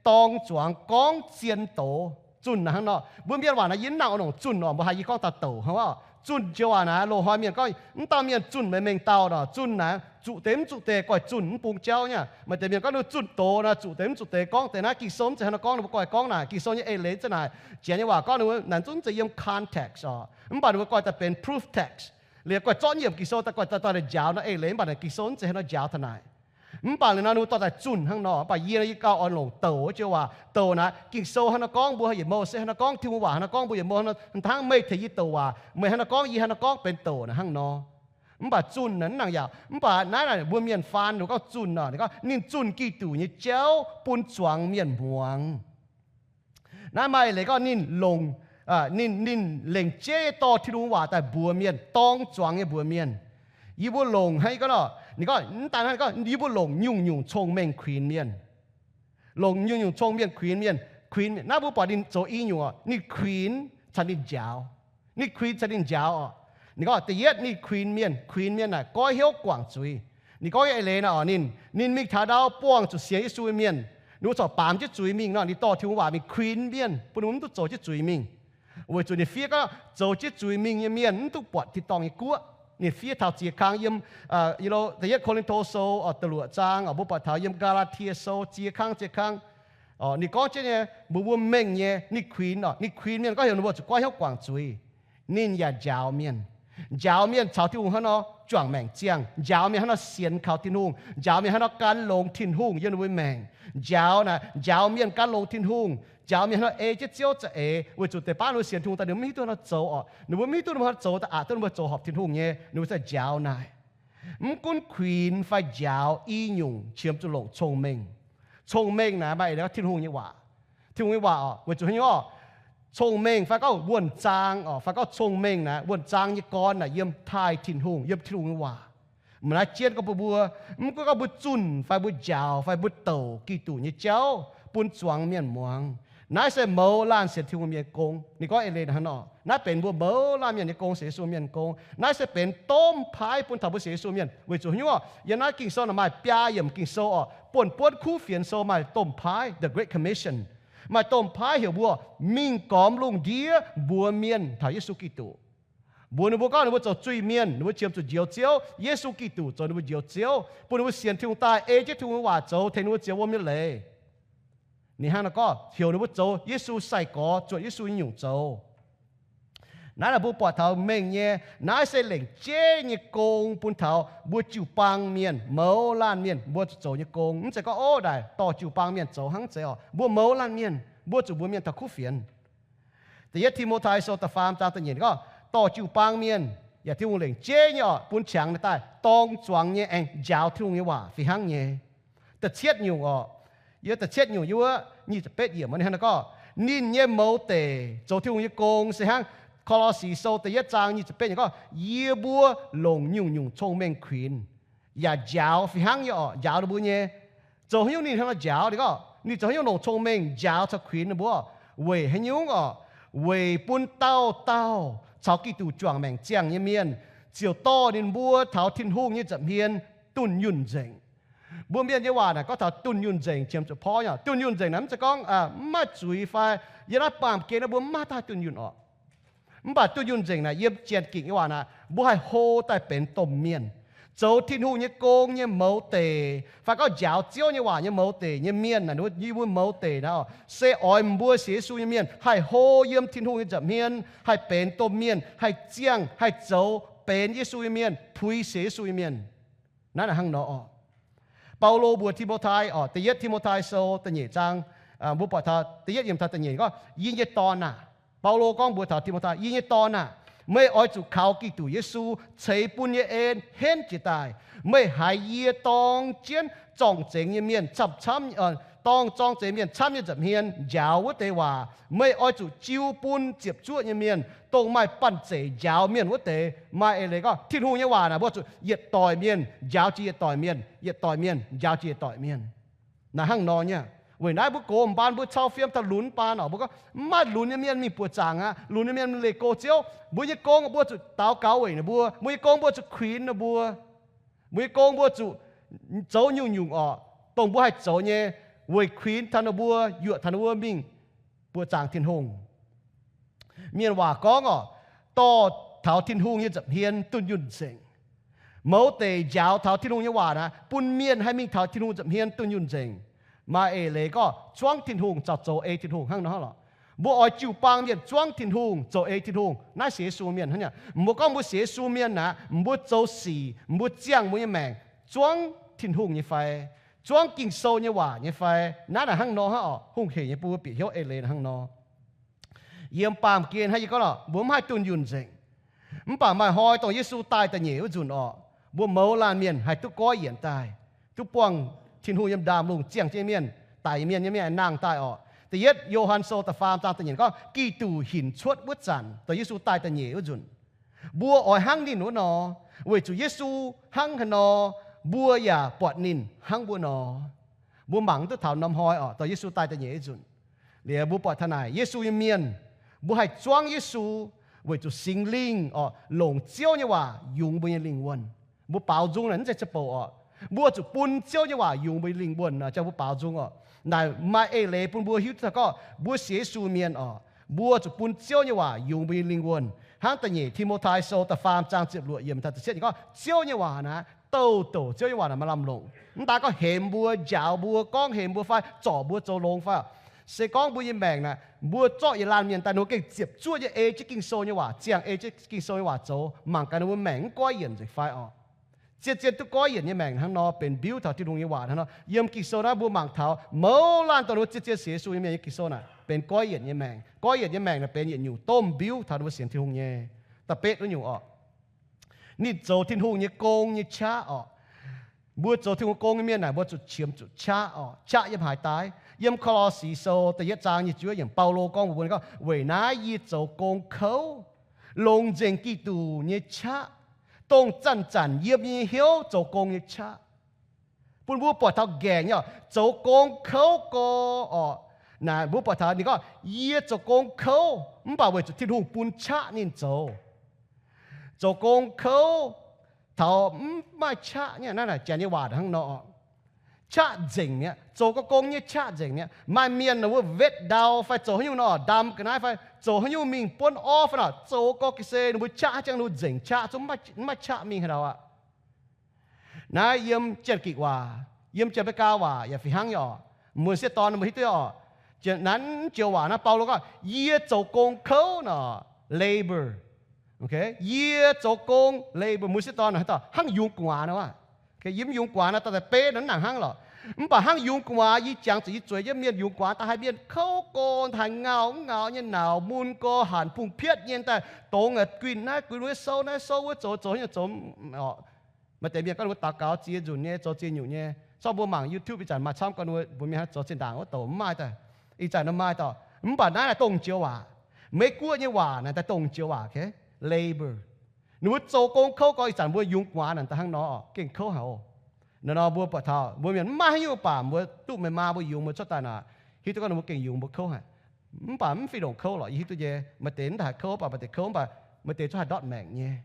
dorng zuangx gorngv zien doz. Zunh naaic hnangv nor. Mbuo mienh waac naaiv yie mv nangc oix longc zunh nor, mbuo haiz yie gorngv taux douc hnangv oc. Zunh joux waac naaic, loz-hnoi mienh gorngv, mv dauh mienh zunh meih mengh dauh nor, zunh naaic zuqc deix mv zuqc deix, goiv zunh mv bung jauv nyei. Maaih deix mienh gorngv ninh zunh doz nor, zuqc deix mv zuqc deix, gorngv deix naaiv Ging-Sou mv zeiz hnangv nor gorngv, ninh mbuo goiv gorngv naaic Ging-Sou nyei eix leiz za'naaic, janx nyei waac gorngv ninh mbuo naaic zungv zeiz yiem context oc. Mv baac ninh mbuo goiv daaih benx proof text, liuz goiv zorqv nyiemc Ging-Sou daaih goiv daaih dorh daaih njaaux nor eix leiz, mv baac naaic Ging-Sou mv zeiz hnangv nor njaaux taux naaic. Mv baac liuz nor ninh mbuo dorh daaih zunh hnangv nor. Mv baac yie, yie gauh oix longc douc wuov joux waac. Douc naaic Ging-Sou hnangv nor gorngv, mbuo yietc mouh se hnangv nor gorngv, Tin-Hungh waac hnangv nor gorngv, mbuo yietc mouh hnangv nor, hnangv meih tengx yie douc waac, meih hnangv nor gorngv, yie hnangv nor gorngv, benx douc naaic hnangv nor. Mv baac zunh naaic mv nangc yaac, mv baac naaiv naaic mbuo mienh faan ninh gorngv zunh nor, ninh gorngv ninh zunh Giduc nyei jauv bun zuangx mienh muangx. Naaiv maaih leiz gorngv ninh longc, ninh, ninh lengc jeiv nyei dorh Tin-Hungh waac daaih mbuox mienh, dorng zuangx nyei mbuox mienh. Yie mbuo longc hnangv, yie gorngv nor, ninh gorngv mv daan hnangv, ninh gorngv yie mbuo longc nyungc-nyungc cong-mengh kuinx mienh. Longc nyungc-nyungc cong-mengh kuinx mienh, kuinx mienh. Naaiv mbuo buatc ninh zoux i nyungc oc, ninh kuinx caux ninh njaaux. Ninh kuinx caux ninh njaaux oc. Ninh gorngv da'yietv ninh kuinx mienh, kuinx mienh naaic goiv hnyouv guangc zuiz. Ninh gorngv nyei eix leiz naaic oc, ninh, ninh mingh taux ndau buangh zuqc sienx Yesu nyei mienh, ninh mbuo corc baamz jienv zuiz mingh nor, ninh dorh Tin-Hungh waac mingh kuinx mienh bun ninh mbuo mv duqv zoux jienv zuiz mingh. Weic zuqc ninh fiev gorngv zoux jienv zuiz mingh nyei mienh mv duqv buatc tin-dorngh nyei guoqv. Ninh fiev taux ziex kang yiem, yiem da'yietv Ko^lin^to Sou oc, da'luoqc zaang oc, mbuo buatc taux yiem Gaa^laa^tie Sou ziex kang, ziex kang. Ninh gorngv jienv nyei, mbuox mbuo mengh nyei, ninh kuinx oc, ninh kuinx mienh gorngv heuc ninh mbuo zuqc goiv hnyouv guangc zuiz. Ninh yaac njaaux mienh. Njaaux mienh caux Tin-Hungh hnangv nor juangc maengc ziangh. Njaaux mienh hnangv nor sienx kaux Tin-Hungh. Njaaux mienh hnangv nor gan longx Tin-Hungh yiem ninh mbuo maengc. Njaaux naaic, njaaux mienh gan longx Tin-Hungh. Njaaux mienh hnangv nor ei jienv Ziouv za'eix, weic zuqc deix baav ninh mbuo sienx Tin-Hungh daaih ninh mbuo mv hiuv duqv hnangv nor zoux oc. Ninh mbuo mv hiuv duqv ninh mbuo hnangv nor zoux daaih aqc duqv ninh mbuo zoux horpc Tin-Hungh nyei, ninh mbuo za'gengh njaaux naaic. Mv gunv kuinx fai njaaux i nyungc qiemx zuqc longc cong-mengh. Cong-mengh naaic maaih eix leiz gorngv Tin-Hungh nyei waac. Tin-Hungh nyei waac oc, weic zuqc haaix nyungc oc? Cong-mengh fai gorngv wuonh zaang oc, fai gorngv cong-mengh naaic, wuonh zaang nyei gorn naaic yiem taaih Tin-Hungh, yiem Tin-Hungh nyei waac. Mv naaiv jienv gorngv bun mbuo, mv gunv gorngv mbuo zunh fai mbuo njaaux fai mbuo douc Giduc nyei jauv bun zuangx mienh muangx, naaiv se mouz laanh sienx Tin-Hungh mienh nyei gong. Ninh gorngv eix leiz hnangv nor, naaiv benx mbuo mouz laanh mienh nyei gong, sienx Yesu mienh nyei gong. Naaiv se benx domh paaiv bun taux mbuo sienx Yesu mienh. Weic zuqc haaix nyungc oc? Yiem naaiv Ging-Sou naaic maaih biaa yiemc Ging-Sou oc, buonv-buonv kuv fienx sou maaih domh paaiv, the Great Commission. Maaih domh paaiv heuc mbuo mingh gormx lungh ndiev mbuox mienh taux Yesu Giduc. Mbuox ninh mbuo gorngv ninh mbuo zoux zuiz-mienh, ninh mbuo qiemx zuqc njoux Ziouv, Yesu Giduc zoux ninh mbuo njoux Ziouv, bun ninh mbuo sienx Tin-Hungh daaih, ei jienv Tin-Hungh nyei waac zoux, tengx ninh mbuo ziex wuom nyei leiz. Ninh hnangv naaiv gorngv heuc ninh mbuo zoux Yesu sai-gorx, zuotc Yesu nyei nyungc zoux. Naaiv naaic mbuo buatc taux mengh nyei, naaiv se lengc jeiv nyei gong bun taux mbuo jiu-baang mienh, mouz laanh mienh mbuo zuqc zoux nyei gong. Mv zeiz gorngv, ov, naaic dorh jiu-baang mienh zoux hnangv, mv zeiz oc. Mbuo mouz laanh mienh mbuo zuqc mbuox mienh taux kuv fienx. Da'yietv Ti^mo^tai Sou da'faam zaang da'nyeic gorngv, dorh jiu-baang mienh yaac Tin-Hungh lengc jeiv nyei oc, bun qangx ninh daaih dorng zuangx nyei aengx njaaux Tin-Hungh nyei waac fih hnangv nyei. Da'cietv nyungc oc, yiem da'cietv nyungc yiem wuov nyic ziepc betv yiemc ninh hnangv naaiv gorngv, ninh nyei mouz deic zoux Tin-Hungh nyei gong se hnangv Ko^lo^si Sou da'yietv zaang nyic ziepc betv yiemc gorngv, yie mbuo longc nyungc-nyungc cong-mengh kuinx yaac njaaux fih hnangv nyei oc, njaaux ninh mbuo nyei. Zoux haaix nyungc ninh hnangv nor njaaux? Ninh gorngv ninh zoux haaix nyungc longc cong-mengh njaaux caux kuinx ninh mbuo? Weic haaix nyungc oc? Weic bun dauh dauh caux Giduc juangc maengc ziangh nyei mienh ziouc dorh ninh mbuo taux Tin-Hungh nyei nza'hmien dunh yunh nzengc. Mbuo mienh nyei waac naaic gorngv taux dunh yunh nzengc qiemx zuqc porv nyei. Dunh yunh nzengc naaic mv zeiz gorngv mv maaih zuiz fai yiem naaiv baamh gen naaiv mbuo mv maaih haaix dauh dunh yunh oc. Mv baac dunh yunh nzengc naaic yiem Janx-Ging nyei waac naaic mbuo haih hlo daaih benx domh mienh, zoux Tin-Hungh nyei gong nyei mouz deic, fai gorngv njaaux Ziouv nyei waac nyei mouz deic nyei mienh naaic, yie mbuo mouz deic naaic oc, se oix mbuo sienx Yesu nyei mienh haih hlo yiem Tin-Hungh nyei nza'hmien, haih benx domh mienh, haih ziangh, haih zoux benx Yesu nyei mienh, puix sienx Yesu nyei mienh. Naaiv naaic hnangv nor oc. Baulo mbuox Ti^mo^tai oc, da'yietv Ti^mo^tai Sou da'nyeic zaang, mbuo buatc taux da'yietv yiemc taux da'nyeic gorngv, yie nyei dorn aah! Baulo gorngv mbuox taux Ti^mo^tai, yie nyei dorn aah! Meih oix zuqc kaux Giduc Yesu ceix bun nyei en henv jiez daaih. Meih haiz yie dorng jienv zorng-zengx nyei mienh camv-camv, dorng zorng-zengx mienh camv nyei nza'hmien njaaux wuov deix waac, meih oix zuqc jiu bun ziepc zuoqv nyei mienh, dongh maaih banh zeic njaaux mienh wuov deix. Maaih eix leiz gorngv Tin-Hungh nyei waac naaic mbuo zuqc yietc doic mienh njaaux jiex yietc doic mienh, yietc doic mienh njaaux jiex yietc doic mienh. Naaic hnangv nor nyei. Weic naaiv mbuo gox m'baan mbuo cau fiem taux lunx baan oc, mbuo gorngv mv maaih lunx nyei mienh mingh buoqc zaangc aqv, lunx nyei mienh leih go Ziouv. Mbuo nyei gong mbuo zuqc daux gaux weic ninh mbuo. Mbuo nyei gong mbuo zuqc kuinx ninh mbuo. Mbuo nyei gong mbuo zuqc zoux nyungc-nyungc oc, dongh mbuo haih zoux nyei, weic kuinx taux ninh mbuo, yuoqc taux ninh mbuo mingh mbuoqc zaangc Tin-Hungh. Mienh waac gorngv orqc, dorh taux Tin-Hungh nyei nza'hmien dunh yunh nzengc. Mouz deic njaaux taux Tin-Hungh nyei waac naaic, bun mienh haih mingh taux Tin-Hungh nza'hmien dunh yunh nzengc. Maaih eix leiz gorngv zuangv Tin-Hungh caux zoux ei Tin-Hungh hnangv nor lorqc. Mbuo oix jiu-baang mienh zuangv Tin-Hungh, zoux ei Tin-Hungh. Naaiv sienx Yesu mienh hnangv nyei. Mbuo gorngv mbuo sienx Yesu mienh naaic, mbuo zoux sic, mbuo ziangh mbuo nyei maengc zuangv Tin-Hungh nyei fai, zuangv Ging-Sou nyei waac nyei fai? Naaiv naaic hnangv nor hnangv orqc. Hungh heic nyei bun mbuo bieqc hnyouv eix leiz hnangv nor. Yiem baamh gen hnangv yie gorngv lorqc, mbuo mv haih dunh yunh nzengc. Mv baac maaih hnoi dongh Yesu daaih da'nyeic wuov nzunc orqc, mbuo mouz laanh mienh haih duqv goiv yienc daaih, duqv buangh Tin-Hungh yiem ndaamv-lungh ziangh jienv mienh, daic mienh nyei mienh nangh daaih orqc. Da'yietv Yo^han Sou da'faam zaang da'nyeic gorngv, Giduc hinc cuotv wuov zanc, dongh Yesu daaih da'nyeic wuov nzunc, mbuo oix hnangv ninh wuov nor, weic zuqc Yesu hnangv haaix nor, mbuo yaac buatc ninh hnangv wuov nor. Mbuo mangc duqv taux norm hnoi orqc, dongh Yesu daaih da'nyeic wuov nzunc. Liuz mbuo buatc taux naaic Yesu nyei mienh, mbuo haih zuangv Yesu weic zuqc Singx Lingh orqc, longc Ziouv nyei waac yungz mbuo nyei lingh wuonh. Mbuo baaux nzung naaic mv zeiz ziepc bouc orqc. Mbuo zuqc bun Ziouv nyei waac yungz mbuo nyei lingh wuonh, jangx mbuo baaux nzung orqc. Naaic maaih eix leiz bun mbuo hiuv duqv gorngv mbuo sienx Yesu mienh orqc, mbuo zuqc bun Ziouv nyei waac yungz mbuo nyei lingh wuonh. Hnangv da'nyeic Ti^mo^tai Sou da'faam zaang ziepc luoqc yiemc taux ziepc cietv gorngv, Ziouv nyei waac naaic, douh douc Ziouv nyei waac naaic maaih lamh longc. Mv daaih gorngv hemx mbuo, njaaux mbuo, gorngv hemx mbuo fai zorc mbuo zoux longx fai orqc. Se gorngv mbuo nyei maengc naaic, mbuo zorqv yietc laanh mienh daaih, ninh mbuo gengh ziepc zuoqv nyei ei jienv Ging-Sou nyei waac, ziangh ei jienv Ging-Sou nyei waac zoux, mangc gaax ninh mbuo maengc mv goiv yienc nzengc fai orqc. Zien-zien duqv goiv yienc nyei maengc hnangv nor benx mbiuv taux Tin-Hungh nyei waac hnangv nor. Yiem Ging-Sou naaiv mbuo mangc taux mouz laanh dongh ninh mbuo zien-zien sienx Yesu nyei mienh nyei Ging-Sou naaic benx goiv yienc nyei maengc. Goiv yienc nyei maengc naaic benx yietc nyungc domh mbiuv taux ninh mbuo sienx Tin-Hungh nyei. Da'betv wuov nyungc orqc, ninh zoux Tin-Hungh nyei gong nyei qaqv orqc. Mbuo zoux Tin-Hungh gong nyei mienh naaic, mbuo zuqc qiemx zuqc qaqv orqc, qaqv yiem haaix daaih? Yiem Ko^lo^si Sou da'yietv zaang nyic ziepc yiemc, Baulo gorngv mbuox mbuo gorngv, Weic naaiv yie zoux gong kouv, longc nzengc Giduc nyei qaqv, dongh zanc-zanc yiem yie nyei hnyouv zoux gong nyei qaqv. Bun mbuo buatc taux nqaengc nyei orqc, zoux gong kouv gorx orqc. Naaic mbuo buatc taux ninh gorngv, Yie zoux gong kouv, mv baac weic zuqc Tin-Hungh bun qaqv ninh zoux. Zoux gong kouv taux mv maaih qaqv nyei. Naaiv naaic janx nyei waac hnangv nor orqc. Qaqv nzengc mi'aqv, zoux gong nyei qaqv nzengc mi'aqv. Maaih mienh ninh mbuo wetv ndau fai zoux haaix nyungc nor, ndam ga'naaiv fai zoux haaix nyungc mingh buonv orv fai nor, zoux gorx ga'sie ninh mbuo qaqv haaix jangx ninh mbuo nzengc qaqv, zungv mv maaih qaqv mingh haaix ndau aqv. Naaiv yiem Janx-Gikc waac, yiem Janx-Meigaa waac yaac fih hnangv nyei orqc. Mbuo sieqv dorn mbuo hiuv duqv orqc. Naaiv joux waac naaiv Baulo gorngv, Yie zoux gong kouv nor, labor. Yie zoux gong, labor, mbuo sieqv dorn haaix dauh hnangv yungz gu'nguaaz nor, yiem yungz gu'nguaaz nor, daaih beiv nor mv nangc hnangv lorqc. Mv baac hnangv yungz gu'nguaaz yie jangx zuqc yie zueiz jienv mienh yungz gu'nguaaz daaih haih mienh kouv gorx, haih ngau mv ngau nyei, nauz mun gorx, hanc bungx pietv nyei daaih, dongz guinh naaiv guinh wuov, souv naaiv souv wuov, zoux zoux nyei zoux orqc. Maaih deix mienh gorngv ninh mbuo daux gaux ziex nzunc nyei, zoux ziex nyungc nyei. Corc mbuo mangc YouTube ih zanc maaih camv gorn mbuo mienh hnangv zoux zinh ndaangc wuov douc mv maaih daaih. Ih zanc nor maaih dauh. Mv baac naaiv naaic dongh joux waac. Meiv Guoqv nyei waac naaic daaih dongh joux waac, okay? Labor. Ninh mbuo zoux gong kouv gorx, ih zanc mbuo yungz gu'nguaaz naaic daaih hnangv nor, gengh kouv haic oc. Naaiv nor mbuo buatc taux mbuo mienh mv maaih haaix nyungc baac mbuo duqv meih maa mbuo yungz mbuo cuotv daaih naaic, hiuv duqv gorngv ninh mbuo gengh yungz mbuo kouv haic. Mv baac mv fih longc kouv lorqc, yie hiuv duqv nyei. Maaih deix mv daaih haih kouv, mv baac maaih deix kouv mv baac maaih deix zungv haih ndortv maengc nyei.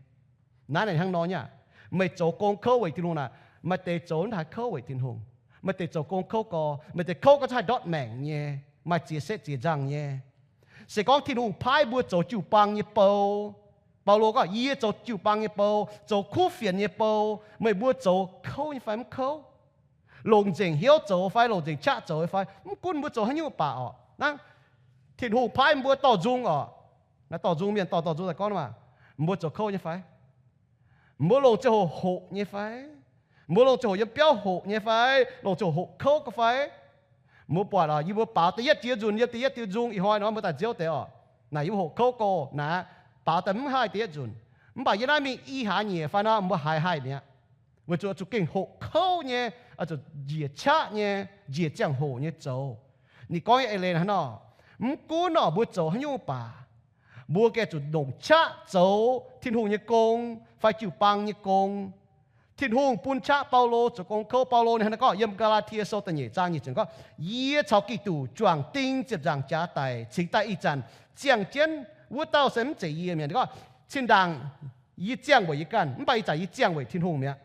Naaiv naaic hnangv nor nyei aqv. Meih zoux gong kouv weic Tin-Hungh naaic, maaih deix zoux mv daaih haih kouv weic Tin-Hungh. Maaih deix zoux gong kouv gorx, maaih deix kouv gorx zungv haih ndortv maengc nyei, maaih ziex setv ziex nzangh nyei. Se gorngv Tin-Hungh paaiv mbuo zoux jiu-baang nyei bou, Baulo gorngv, Yie zoux jiu-baang nyei bou, zoux kuv fienx nyei bou, meih mbuo zoux kouv nyei fai mv kouv? Longc nzengc hnyouv zoux fai longc nzengc qaqv zoux fai? Mv gunv mbuo zoux haaix nyungc baac orqc, naaiv Tin-Hungh paaiv mbuo dorh nzung orqc. Naaiv dorh nzung, mienh dorh dorh nzung daaih gorngv maah, mbuo zoux kouv nyei fai? Mbuo longc ziangh hoc hoqc nyei fai? Mbuo longc ziangh hoc yiem biauv hoqc nyei fai? Longc ziangh hoc hoqc kouv ga fai? Mbuo buatc orqc, yie mbuo baaux da'yietv jiex nzunc, yiem da'yietv diuh nzung ih hnoi nor mbuo daaih nziouv deix orqc. Naaic yie mbuo hoqc kouv gorx naaic, baaux daaih mv haih da'yietv nzunc. Mv baac yiem naaiv mingh i hlaax nyeic fai nor mbuo haiz haih mi'aqv. Weic zuqc zuqc gengh hoqc kouv nyei, zuqc njiec qaqv nyei, njiec ziangh hoc nyei zoux. Ninh gorngv nyei eix leiz hnangv nor, mv gunv orqc mbuo zoux haaix nyungc baac, mbuo gengh zuqc longc qaqv zoux Tin-Hungh nyei gong fai jiu-baang nyei gong. Tin-Hungh bun qaqv Baulo zoux gong kouv. Baulo ninh hnangv naaiv gorngv yiem Gaa^laa^tie Sou da'nyeic zaang nyic ziepc gorngv, Yie caux Giduc juangc ding ziepc nzaangc jaax daic cingx daaih ih zanc ziangh jienv wuov dauh se mv zeiz yie mi'aqv. Ninh gorngv, Zinh ndaangc yie ziangh weic yie ganh, mv baac ih zanc yie ziangh weic Tin-Hungh mi'aqv.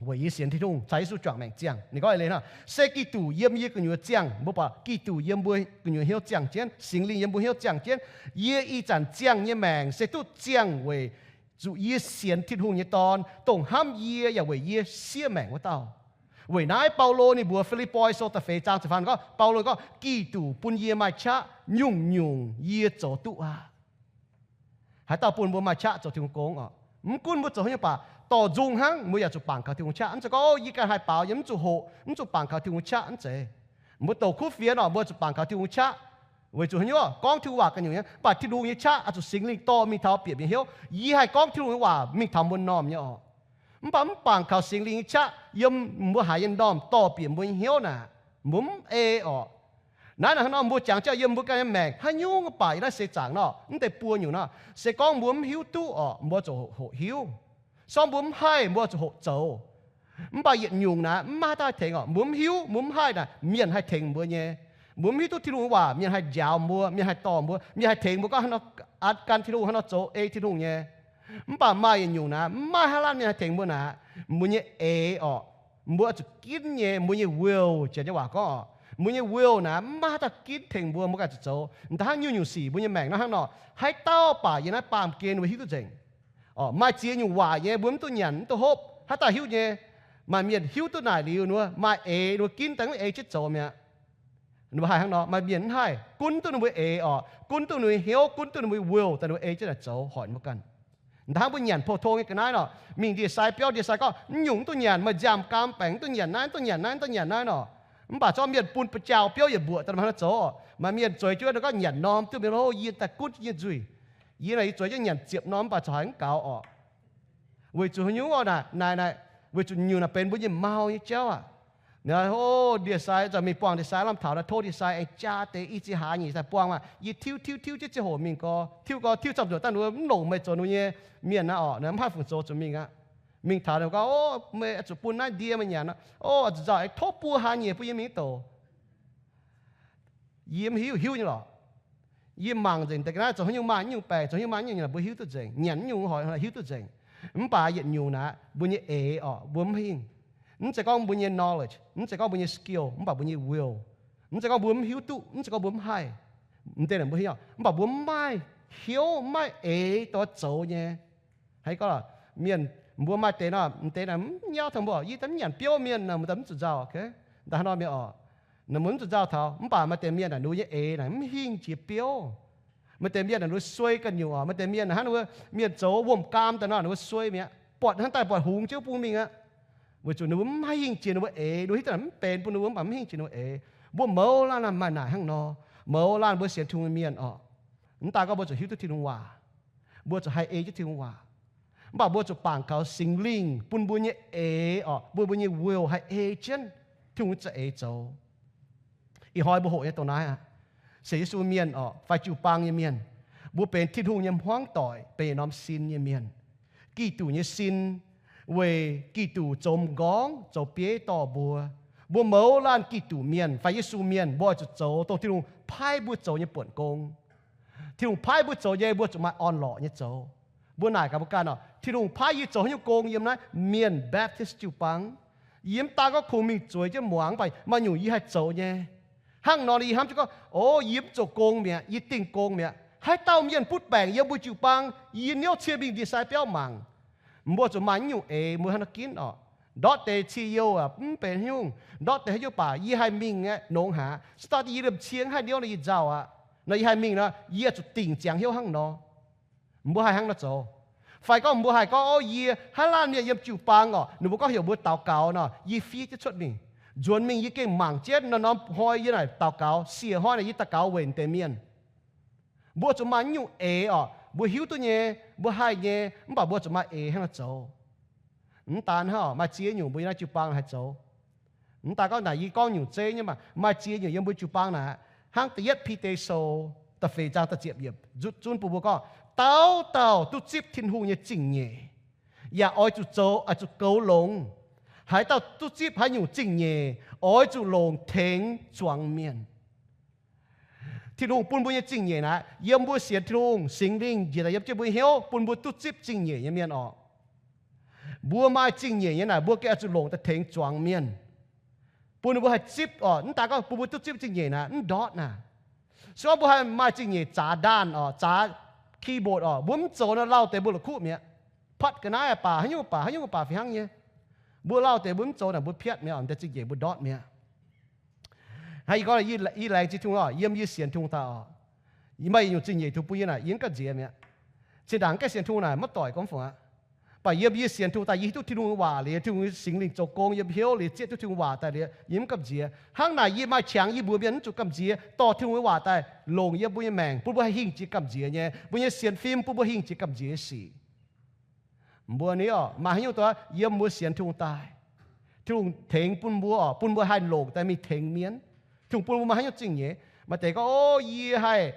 Weic yie sienx Tin-Hungh caux Yesu juangc maengc ziangh. Ninh gorngv eix leiz hnangv, se Giduc yiem yie gu'nyuoz ziangh, mbuo buatc Giduc yiem mbuo gu'nyuoz hnyouv ziangh jienv, Singx Lingh yiem mbuo hnyouv ziangh jienv. Yie ih zanc ziangh nyei maengc se duqv ziangh weic zuqc yie sienx Tin-Hungh nyei Dorn, dongh hnamv yie yaac weic yie siev maengc wuov dauh. Weic naaiv Baulo ninh mbuox Fi^lipv^poi Sou da'feix zaang ziepc faam gorngv, Baulo gorngv, Giduc bun yie maaih qaqv, nyungc-nyungc yie zoux duqv aqv. Haaix dauh bun mbuo maaih qaqv zoux Tin-Hungh gong oc? Mv gunv mbuo zoux haaix nyungc baac, dorh nzung hnangv mbuo yaac zuqc bangc kaux Tin-Hungh qaqv. Mv zeiz gorngv, o, yie ganh haih baaux yiem, mv zuqc hoqc, mv zuqc bangc kaux Tin-Hungh qaqv, mv zeiz. Mbuo douc kuv fienx oc, mbuo zuqc bangc kaux Tin-Hungh qaqv. Weic zuqc haaix nyungc? Gorngv Tin-Hungh waac ganh nyungc nyei, mv baac Tin-Hungh nyei qaqv oix zuqc Singx Lingh dorh mingh taux bieqc mbuo nyei hnyouv. Yie haih gorngv Tin-Hungh nyei waac mingh taux mbuo normh nyei oc. Mv baac mv bangc kaux Singx Lingh nyei qaqv yiem mbuo haaix nyungc normh dorh bieqc mbuo nyei hnyouv naaic, mbuo mv ei oc. Naaiv naaic hnangv nor mbuo jangx jauv yiem mbuo ganh nyei maengc, haaix nyungc baac yiem naaiv seix zaangc nor, mv deix buo nyungc nor, se gorngv mbuo mv hiuv duqv oc, mbuo zuqc hoqc hiuv. Se gorngv mbuo mv haih, mbuo zuqc hoqc zoux. Mv baac yietc nyungc naaic mv maaih haaix dauh haih tengx oc. Mbuo mv hiuv, mbuo mv haih naaic, mienh haih tengx mbuo nyei. Mbuo mv hiuv duqv Tin-Hungh waac, mienh haih njaaux mbuo, mienh haih dorh mbuo, mienh haih tengx mbuo gorngv haaix nor, gan Tin-Hungh, haaix nor zoux ei Tin-Hungh nyei. Mv baac maaih yietc nyungc naaic mv maaih haaix laanh mienh haih tengx mbuo naaic, mbuo nyei eix oc. Mbuo oix zuqc ginv nyei, mbuo nyei will, Janx nyei waac gorngv oc, mbuo nyei will naaic mv maaih haaix dauh ginv tengx mbuo, mbuo ganh zuqc zoux. M'daaih hnangv nyungc-nyungc sic mbuo nyei maengc nor hnangv nor, haaix dauh baac yiem naaiv baamh gen mbuo hiuv duqv nzengc. Oc, maaih ziex nyungc waac nyei mbuo mv duqv nyanc, mv duqv hopv, haaix dauh hiuv nyei? Maaih mienh hiuv duqv naaic liuz ninh mbuo maaih eix, ninh mbuo ginv daaih mv ei jienv zoux mi'aqv. Ninh mbuo haih hnangv nor, maaih mienh mv haih, gunv duqv ninh mbuo eix oc, gunv duqv ninh mbuo hnyouv, gunv duqv ninh mbuo will daaih ninh mbuo ei jienv naaic zoux hoic ninh mbuo ganh. M'daaih hnangv mbuo nyanc pou-tong nyei ga'naaiv nor, mingh ndie-sai biauv, ndie-sai gorngv, mv nyungc mv duqv nyanc, maaih nziaamv-gaam baengc, mv duqv nyanc naaiv, mv duqv nyanc naaiv, mv duqv nyanc naaiv nor. Mv baac zorqv mienh bun ba'jaauh biouv yietc mbuoqc daaih, ninh mbuo hnangv nor zoux. Maaih mienh zueiz jienv wuov gorngv nyanc norm duqv mingh lo, yie daaih gunv nyei nzuih. Yie naaic yie zueiz jienv nyanc ziepc norm mv baac corc haiz mv gaux oc. Weic zuqc haaix nyungc oc naaic, naaic, naaic, weic zuqc nyungc naaic benx mbuo nyei mau nyei jauv aqv. Naaic, o, ndie-sai, zanc mingh buangh ndie-sai lamh taux naaic, tov ndie-sai aengx jaa deix i ziex hlaax nyeic daaih buangh maah. Yie tiuv tiuv tiuv jienv ziangh hoc mingh gorx, tiuv gorx tiuv camv zuqc daaih ninh mbuo mv longc meih zoux ninh mbuo nyei mienh aqv oc. Naaic mv haih fungc zoux zuqc mingh aqv. Mingh taux ninh gorngv, o, meih oix zuqc bun naaiv ndie meih nyanc. O, oix zuqc nzauh aengx tov buo hlaax nyeic bun yie mingh doc. Yie mv hiuv, hiuv nyei lorqc. Yie mangc nzengc deix ga'naaiv zoux haaix nyungc maaih nyungc baengc, zoux haaix nyungc maaih nyungc nyanc, mbuo hiuv duqv nzengc. Nyanc nyungc hoic hiuv duqv nzengc. Mv baac yietc nyungc naaic mbuo nyei eix oc, mbuo mv hingh. Mv zeiz gorngv mbuo nyei knowledge, mv zeiz gorngv mbuo nyei skill, mv baac mbuo nyei will. Mv zeiz gorngv mbuo mv hiuv duqv, mv zeiz gorngv mbuo mv haih. Mv deix naaic mbuo hingh oc, mv baac mbuo mv maaih hnyouv, mv maaih eix dongh zoux nyei. Haiz gorngv mienh mbuo maaih deix nor, m'deix naaic mv nyauv taux mbuo, yie daaih mv nyanc biouv mienh nor, mbuo daaih mv zuqc nzauh. Daaih hnangv nor mienh oc, mbuo mv zuqc nzauh taux, mv baac maaih deix mienh naaic ninh mbuo nyei eix naaic mv hingh jiex biouv. Maaih deix mienh naaic ninh mbuo suei ganh nyungc oc. Maaih deix mienh hnangv ninh mbuo mienh zoux wuom-gaam daaih nor, ninh mbuo suei mi'aqv, buatc hnangv daaih buatc hungx jienv bung mingh aqv. Weic zuqc ninh mbuo mv haih hingh jiex ninh mbuo eix, ninh mbuo hiuv duqv naaic mv benx bun ninh mbuo, mv baac mv hingh jiex ninh mbuo eix. Mbuo mouz laanh maaih naaic hnangv nor. Mouz laanh mbuo sienx Tin-Hungh nyei mienh oc, mv daaih gorngv mbuo zuqc hiuv duqv Tin-Hungh waac. Mbuo zuqc haih ei jienv Tin-Hungh waac. Mv baac mbuo zuqc bangc kaux Singx Lingh bun mbuo nyei eix oc, bun mbuo nyei will haih ei jienv Tin-Hungh za'eix zoux. Ih hnoi mbuo hoqc nyei dongh naaiv aqv. Sienx Yesu mienh oc, fai jiu-baang nyei mienh, mbuo benx Tin-Hungh nyei hmuangv doic, benx yietc norm sin nyei mienh. Giduc nyei sin, weic Giduc zoux m'nqorngv zoux bieiv dorh mbuo. Mbuo mouz laanh Giduc mienh fai Yesu mienh, mbuo oix zuqc zoux dongh Tin-Hungh paaiv mbuo zoux nyei buonc gong. Tin-Hungh paaiv mbuo zoux nyei, mbuo zuqc maaih orn-lorqc nyei zoux. Mbuo naaic gaax mbuo ganh oc, Tin-Hungh paaiv yie zoux haaix nyungc gong yiem naaiv Mienh Baptist jiu-baang? Yie mv daan gorngv kungx mingh zueiz jienv muangx, mv baac maaih nyungc yie haih zoux nyei. Hnangv nor yie hnamv jienv gorngv, o, yie mv zoux gong mi'aqv, yie dingh gong mi'aqv. Haaix dauh mienh butv baengc yiem mbuo jiu-baang, yie niouv cie mingh ndie-sai biauv mangc. Mbuo zuqc maaih nyungc eix mbuo hnangv nor ginv oc. Ndortv deix cie youh aqv, mv benx haaix nyungc. Ndortv deix haaix nyungc baac yie haih mingh aeqv, nongx haaix. Se daaih yie liemh cie haih niouv nor yie nzauh aqv. Nor yie haih mingh nor, yie zuqc dingc ziangx hnyouv hnangv nor. Mbuo haih hnangv nor zoux. Fai gorngv mbuo haih gorngv, o, yie haaix laanh mienh yiem jiu-baang oc, ninh mbuo gorngv heuc mbuo daux gaux nor, yie fiev jienv cuotv mingh. Nzuonx mingh yie gengh mangc jienv nor, norm hnoi yie naaic daux gaux, siec hnoi naaic yie daux gaux weic deix mienh. Mbuo zuqc maaih nyungc eix oc, mbuo hiuv duqv nyei, mbuo haih nyei, mv baac mbuo zuqc maaih eix hnangv nor zoux. Mv daan hnangv oc, maaih ziex nyungc mbuo yiem naaiv jiu-baang haih zoux. Mv daan gorngv naaic yie gorngv nyungc zeiv nyei maah, maaih ziex nyungc yiem mbuo jiu-baang naaic. Hnangv da'yietv Bide Sou da'feix zaang da'ziepc yiemc zunv bun mbuo gorngv, dauh dauh duqv zipv Tin-Hungh nyei zingh nyeic, yaac oix zuqc zoux, oix zuqc goux longx. Haaix dauh duqv zipv haaix nyungc zingh nyeic, oix zuqc longc tengx zuangx mienh. Tin-Hungh bun mbuo nyei zingh nyeic naaic, yiem mbuo sienx Tin-Hungh, Singx Lingh njiec daaih yiem jienv mbuo hnyouv, bun mbuo duqv zipv zingh nyeic nyei mienh oc. Mbuo maaih zingh nyeic nyei naaic, mbuo gengh oix zuqc longc daaih tengx zuangx mienh, bun ninh mbuo haih zipv oc. Mv daaih gorngv bun mbuo duqv zipv zingh nyeic naaic, mv ndortv naaic. Se gorngv mbuo haih maaih zingh nyeic zaax ndaanh oc, zaax keyboard oc, mbuo mv zoux nor, lauh deix mbuo la'kuqv mi'aqv. Patv ga'naaiv baac haaix nyungc baac, haaix nyungc baac fih hnangv nyei. Mbuo lauh deix mbuo mv zoux naaic, mbuo piatv mi'aqv oc, deix zingh nyeic mbuo ndortv mi'aqv. Hnangv yie gorngv, yie laengz zingh Tin-Hungh oc, yiem yie sienx Tin-Hungh daaih oc, maaih yietc nyungc zingh nyeic Tin-Hungh bun yie naaic, yie mv gamh nziex mi'aqv. Zinh ndaangc gaengh sienx Tin-Hungh naaic maiv doic gorngv fungc aqv. Mv baac yiem yie sienx Tin-Hungh daaih, yie hiuv duqv Tin-Hungh nyei waac liuz, Tin-Hungh nyei Singx Lingh zoux gong yiem hnyouv liuz, zieqv duqv Tin-Hungh waac daaih liuz, yie mv gamh nziex. Hnangv naaic yie maaih qangx yie mbuox mienh mv zuqc gamh nziex, dorh Tin-Hungh nyei waac daaih longc yiem mbuo nyei maengc, bun mbuo haih hingh jiex gamh nziex nyei, mbuo nyei sienx fim bun mbuo hingh jiex gamh nziex nyei sic. Mbuo ni oc, maaih haaix nyungc daaih yiem mbuo sienx Tin-Hungh daaih, Tin-Hungh tengx bun mbuo oc, bun mbuo haih longc daaih mingh tengx mienh. Tin-Hungh bun mbuo maaih haaix nyungc zingh nyeic. Maaih deix gorngv, o, yie haih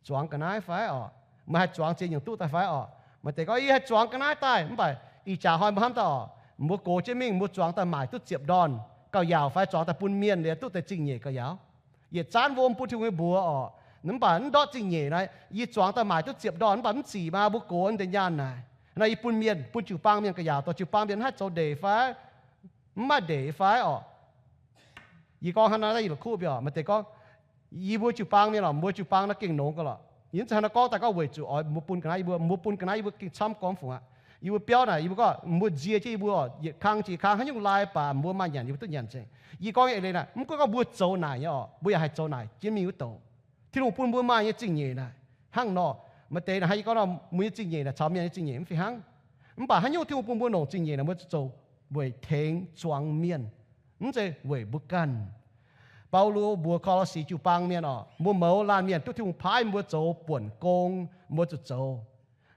zuangx ga'naaiv fai oc, meih haih zuangx ziex nyungc duqv daaih fai oc. Maaih deix gorngv, yie haih zuangx ga'naaiv daaih, mv baac ih jaax hnoi mbuo hnamv daaih oc, mbuo gox jienv mingh, mbuo zuangx daaih maaic duqv ziepc ndorn gauh yaauc fai zuangx daaih bun mienh liuz duqv deix zingh nyeic gauh yaauc. Yietc zanv wuom bun Tin-Hungh nyei mbuox oc, mv baac mv ndortv zingh nyeic naaiv, yie zuangx daaih maaic duqv ziepc ndorn mv baac mv zic maa mbuo gox deix nyaanh naaic. Naaiv yie bun mienh, bun jiu-baang mienh gauh yaauc, dorh jiu-baang mienh haih zoux ndeic fai mv maaih ndeic fai oc. Yie gorngv hnangv naaiv daaih yie la'kuqv mbiorqc. Maaih deix gorngv, yie mbuo jiu-baang mienh lorqc, mbuo jiu-baang naaiv gengh nongx gau lorqc. Yie mv zeiz hnangv naaiv gorngv daaih gorngv weic zuqc oix mbuo bun ga'naaiv yie mbuo, mbuo bun ga'naaiv yie mbuo gengh camv gorngv fungc aqv. Yie mbuo biauv naaic, yie mbuo gorngv mbuo nzie jienv yie mbuo oc, yietc kang jiex kang haaix nyungc lai baac mbuo maaih nyanc yie mbuo duqv nyanc nzengc. Yie gorngv nyei eix leiz naaic, mv gunv gorngv mbuo zoux naaic nyei oc, mbuo yaac haih zoux naaic jienv mingh wuov douc. Tin-Hungh bun mbuo maaih nyei zingh nyeic naaic hnangv nor. Maaih deix naaic hnangv yie gorngv nor, mbuo nyei zingh nyeic naaic caux mienh nyei zingh nyeic mv fih hnangv. Mv baac haaix nyungc Tin-Hungh bun mbuo longc zingh nyeic naaic, mbuo zuqc zoux weic tengx zuangx mienh, mv zeiz weic mbuo ganh. Baulo mbuox Ko^lo^si jiu-baang mienh oc, mbuo mouz laanh mienh duqv Tin-Hungh paaiv mbuo zoux buonc gong, mbuo zuqc zoux.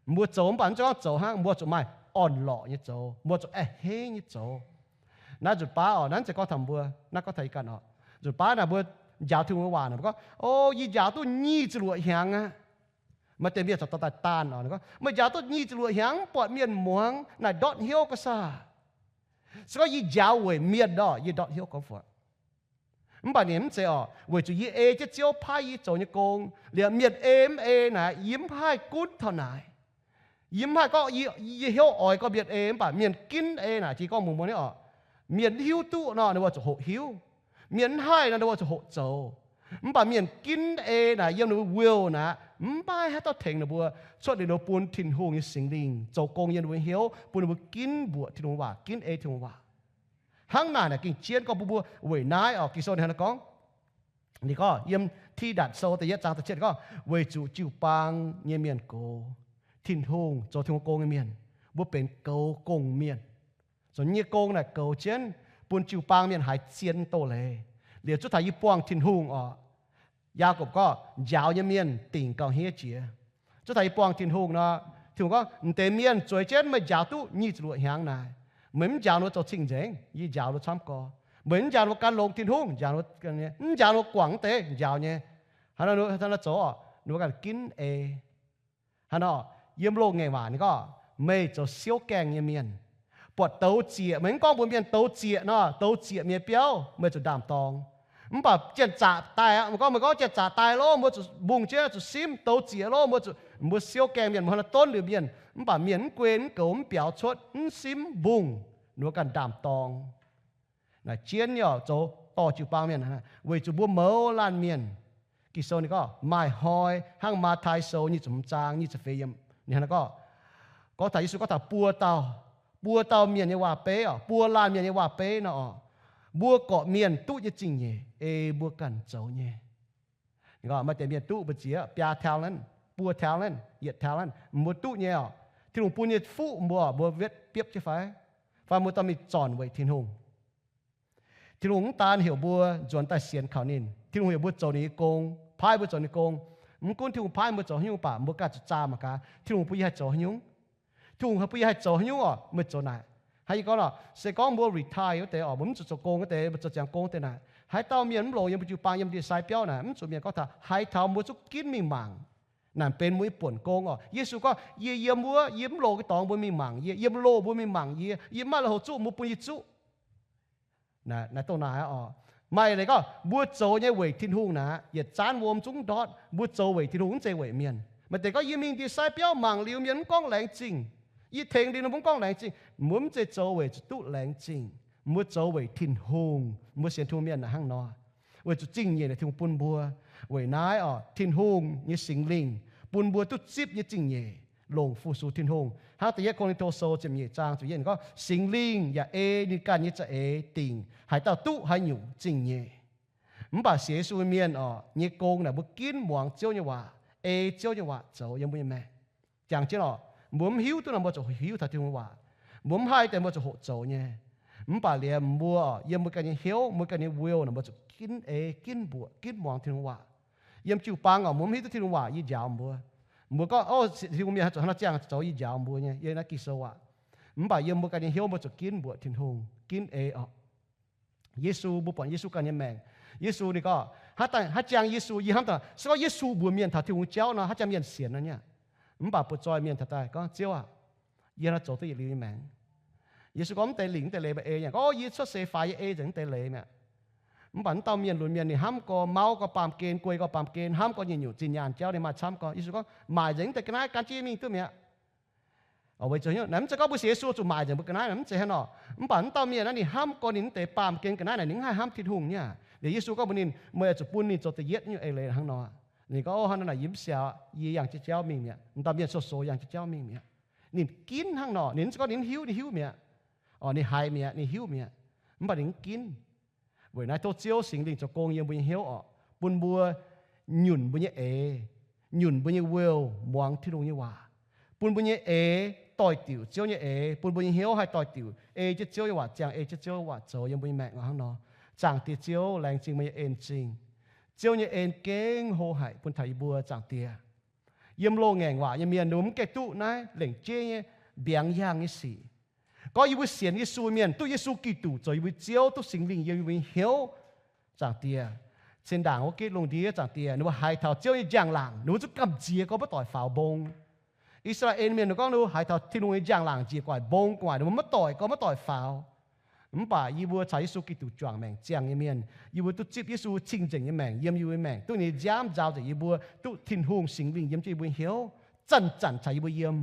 Mbuo zoux mv baac mv zeiz gorngv zoux hnangv, mbuo zuqc maaih orn-lorqc nyei zoux, mbuo zuqc a'hneiv nyei zoux. Naaiv nzunc baav oc, naaiv mv zeiz gorngv taux mbuo, naaiv gorngv taux yie ganh oc. Nzunc baav naaic mbuo njaaux Tin-Hungh waac naaic, mbuo gorngv, o, yie njaaux duqv nyic ziepc luoqc hnyangx aqv. Maaih deix mienh corc dorh daaih daanh oc, gorngv, meih njaaux duqv nyic ziepc luoqc hnyangx mv buatc mienh muangx, naaic ndortv hnyouv ga'saah. Se gorngv yie njaaux weic mienh nor, yie ndortv hnyouv gorngv fungc. Mv baac ninh mv zeiz oc, weic zuqc yie ei jienv Ziouv paaiv yie zoux nyei gong liuz, mienh ei mv ei naaic, yie mv haih gunv taux naaic. Yie mv haih gorngv yie, yie hnyouv oix gorngv mienh ei, mv baac mienh ginv ei naaic, jiex gorngv mbuox mbuo ni oc, mienh mv hiuv duqv nor, ninh mbuo zuqc hoqc hiuv. Mienh mv haih nor, ninh mbuo zuqc hoqc zoux. Mv baac mienh ginv ei naaic, yiem ninh mbuo will naaic, mv maaih haaix dauh tengx ninh mbuo, cuotv liuz ninh mbuo bun Tin-Hungh nyei Singx Lingh zoux gong yiem ninh mbuo hnyouv, bun ninh mbuo ginv mbuoqc Tin-Hungh waac, ginv ei Tin-Hungh waac. Hnangv naaic naaic gengh jienv gorngv bun mbuo weic naaiv oc, Ging-Sou ninh hnangv naaiv gorngv. Ninh gorngv yiem Tidatc Sou da'yietv zaang da'cietv gorngv, weic zuqc jiu-baang nyei mienh gox, Tin-Hungh zoux Tin-Hungh gong nyei mienh, mbuo benx goux gong mienh. Zoux nyei gong naaic goux jienv, bun jiu-baang mienh haiz zien doz-leiz. Liuz zuov taux yie buangh Tin-Hungh oc. Yaagorpc gorngv, njaaux nyei mienh dingc gauh hniev jiex. Zuov taux yie buangh Tin-Hungh nor, Tin-Hungh gorngv, m'deix mienh zueiz jienv meih njaaux duqv nyic ziepc luoqc hnyangx naaic, meih mv njaaux ninh mbuo zoux cing-nzengc, yie njaaux ninh mbuo camv gorx. Meih mv njaaux ninh mbuo gan longx Tin-Hungh, njaaux ninh mbuo, mv njaaux ninh mbuo guangc wuov deix njaaux nyei. Hnangv nor zoux, ninh mbuo ganh ginv ei. Hnangv nor, yiem loz-ngaengc waac ninh gorngv, meih zoux siouv gaengh nyei mienh. Buatc douz zieqc, meih mv gorngv mbuox mienh douz zieqc nor, douz zieqc mienh biauv meih zuqc ndaam-dorng. Mv baac janx-zaqc daaih aqv, meih gorngv, meih gorngv janx-zaqc daaih lov, mbuo zuqc mbungh jienv zuqc simv, douz zieqc lov, mbuo zuqc, mbuo siouv gaengh mienh, mbuo hnangv nor donv liuz mienh, mv baac mienh mv guen mv goux mv biaux cuotv, mv simv mv mbungh, ninh mbuo ganh ndaam-dorng. Naaic jienv nyei oc, zoux dorh jiu-baang mienh, weic zuqc mbuo mouz laanh mienh. Ging-Sou ninh gorngv maaih hnoi hnangv Matv^tai Sou nyic ziepc hmz zaang nyic ziepc feix yiem, ninh hnangv naaiv gorngv, gorngv taux Yesu gorngv taux buo dauh, buo dauh mienh nyei waac-beiv oc, buo laanh mienh nyei waac-beiv nor oc, mbuo gorqv-mienh duqv nyei zingh nyeic ei mbuo ganh zoux nyei. Maaih deix mienh duqv mbu'ziex biaa talent, buo talent, yietc talent, mbuo duqv nyei oc. Tin-Hungh bun nyei fuqv mbuo, mbuo wetv biopv jienv fai? Fai mbuo dorh mingh zornc weic Tin-Hungh? Tin-Hungh mv daan heuc mbuo nzuonx daaih sienx kaux ninh. Tin-Hungh heuc mbuo zoux ninh nyei gong, paaiv mbuo zoux ninh nyei gong. Mv gunv Tin-Hungh paaiv mbuo zoux haaix nyungc baac mbuo ganh zuqc zaah mangc gaax Tin-Hungh bun yie haih zoux haaix nyungc. Tin-Hungh bun yie haih zoux haaix nyungc oc, meih zoux naaic. Hnangv yie gorngv nor, se gorngv mbuo retire wuov deix oc, mbuo mv zuqc zoux gong wuov deix, mbuo zoux ziangx gong wuov deix naaic, haaix dauh mienh mv longx yiem mbuo jiu-baang yiem ndie-sai biauv naaic, mv zuqc mienh gorngv taux haaix taux mbuo zuqc ginv mingh mangc. Naaic benx mbuo nyei buonc gong oc. Yesu gorngv, yie yiem wuov, yie mv loz ga'dorngx mbuo mingh mangc yie, yiem loh mbuo mingh mangc yie, yie mv maaih lui-houx zuqv mbuo bun yie zuqv. Naaic dongh naaic oc. Maaih leiz gorngv mbuo zoux nyei weic Tin-Hungh naaic, yietc zanv wuom zungv ndortv, mbuo zoux weic Tin-Hungh, mv zeiz weic mienh. Maaih deix gorngv yie mingh ndie-sai biauv mangc liuz mienh mv gorngv laengz zingh. Yie tengx liuz ninh mbuo mv gorngv laengz zingh. Mbuo mv zeiz zoux weic zuqc duqv laengz zingh. Mbuo zoux weic Tin-Hungh. Mbuo sienx Tin-Hungh mienh hnangv nor, weic zuqc zingh nyeic naaic Tin-Hungh bun mbuo. Weic naaiv orqc, Tin-Hungh nyei Singx Lingh bun mbuo duqv zipv nyei zingh nyeic, longc fu-sux Tin-Hungh. Hnangv da'yietv Ko^lin^to Sou ziepc nyeic zaang ziepc yietv ninh gorngv, Singx Lingh yaac ei ninh ganh nyei za'eix dingc haaix dauh duqv haaix nyungc zingh nyeic. Mv baac sienx Yesu mienh orqc, nyei gong naaic mbuo ginv muangx Ziouv nyei waac, ei Ziouv nyei waac zoux yiem mbuo nyei maengc. Jangx jienv orqc, mbuo mv hiuv duqv nor mbuo zuqc hiuv taux Tin-Hungh waac. Mbuo mv haih deix mbuo zuqc hoqc zoux nyei. Mv baac liemh mbuo orqc, yiem mbuo ganh nyei hnyouv, mbuo ganh nyei will nor mbuo zuqc ginv ei, ginv mbuoqc, ginv muangx Tin-Hungh waac. Yiem jiu-baang orqc, mbuo mv hiuv duqv Tin-Hungh waac, yie njaaux mbuo. Mbuo gorngv, Ov, Tin-Hungh mienh haih zuqc hnangv naaiv ziangh zoux, yie njaaux mbuo nyei, yiem naaiv Ging-Sou aac. Mv baac yiem mbuo ganh nyei hnyouv mbuo zuqc ginv mbuoqc Tin-Hungh, ginv ei orqc. Yesu, mbuo buatc Yesu ganh nyei maengc. Yesu ninh gorngv, haaix ziangh Yesu, yie hnamv daaih se gorngv Yesu mbuox mienh taux Tin-Hungh jauv nor, haaix ziangh mienh sienx nor nyei. Mv baac butv-zoih mienh taux daaih gorngv, Ziouv aah, yie hnangv naaiv zoux duqv yietc liuz nyei maengc. Yesu gorngv, mv deix lingc mv deix leiz meih ei nyei. Gorngv, Yie cuotv seix faix yie ei nzengc mv deix leiz mi'aqv. Mv baac mv dauh mienh lunx mienh ninh hnamv gorx, mauv gorx baamh gen, guei gorx baamh gen, hnamv gorx nyungc-nyungc zinh nyaanh jauv ninh maaih camv gorx. Yesu gorngv, Maaic nzengc mv deix ga'naaiv gan jienv mingh duqv mi'aqv. Weic zuqc naaiv mv zeiz gorngv mbuo sienx Yesu zuqc maaic nzengc mbuo ga'naaiv, mv zeiz hnangv nor. Mv baac mv dauh mienh naaiv ninh hnamv gorx ninh mv deix baamh gen ga'naaiv naaic ninh mv haih hnamv Tin-Hungh nyei aqv. Liuz Yesu gorngv mbuox ninh, meih oix zuqc bun ninh zoux da'yietv nyungc eix leiz hnangv nor. Ninh gorngv, Ov, hnangv naaic yie mv siaauc, yie yangh jienv jauv mingh mi'aqv. Mv dauh mienh sou-sou yangh jienv jauv mingh mi'aqv. Ninh ginv hnangv nor, ninh mv zeiz gorngv ninh mv hiuv, ninh hiuv mi'aqv. Orqc, ninh haiz mi'aqv, ninh hiuv mi'aqv. Mv baac ninh mv ginv. Weic naaiv tov Ziouv Singx Lingh zoux gong yiem mbuo nyei hnyouv orqc, bun mbuo nyunc mbuo nyei eix, nyunc mbuo nyei will muangx Tin-Hungh nyei waac, bun mbuo nyei eix doix-diuc Ziouv nyei eix, bun mbuo nyei hnyouv haih doix-diuc ei jienv Ziouv nyei waac ziangh, ei jienv Ziouv waac zoux yiem mbuo nyei maengc hnangv nor. Zaangc Diex Ziouv, laengz zingh meih nyei en-zingh. Ziouv nyei en gengh hlo haic bun taux yie mbuo, Zaangc Diex. Yiem loz-ngaengc waac nyei mienh ninh mbuo mv gaengh duqv naaiv lengc jeiv nyei mbiaangx yaangh nyei sic. Gorngv yie mbuo sienx Yesu mienh, duqv Yesu Giduc zoux yie mbuo Ziouv, duqv Singx Lingh yiem yie mbuo nyei hnyouv, Zaangc Diex, cin-ndaangc wuov gitv lungh ndiev, Zaangc Diex, ninh mbuo haiz taux Ziouv nyei njang-laangc, ninh mbuo zungv gamh nziex gorngv maiv doic faaux mbong. I^saa^laa^en mienh ninh gorngv ninh mbuo haiz taux Tin-Hungh nyei njang-laangc njiec gu'nguaaic mbong gu'nguaaic, ninh mbuo maiv doic gorngv maiv doic faaux. Mv baac yie mbuo caux Yesu Giduc juangc maengc ziangh nyei mienh, yie mbuo duqv zipv Yesu cing-nzengc nyei maengc yiem yie mbuo nyei maengc, duqv ninh nyei nziaamv nzaaux nzengc yie mbuo, duqv Tin-Hungh Singx Lingh yiem jienv yie mbuo nyei hnyouv, zanc-zanc caux yie mbuo yiem.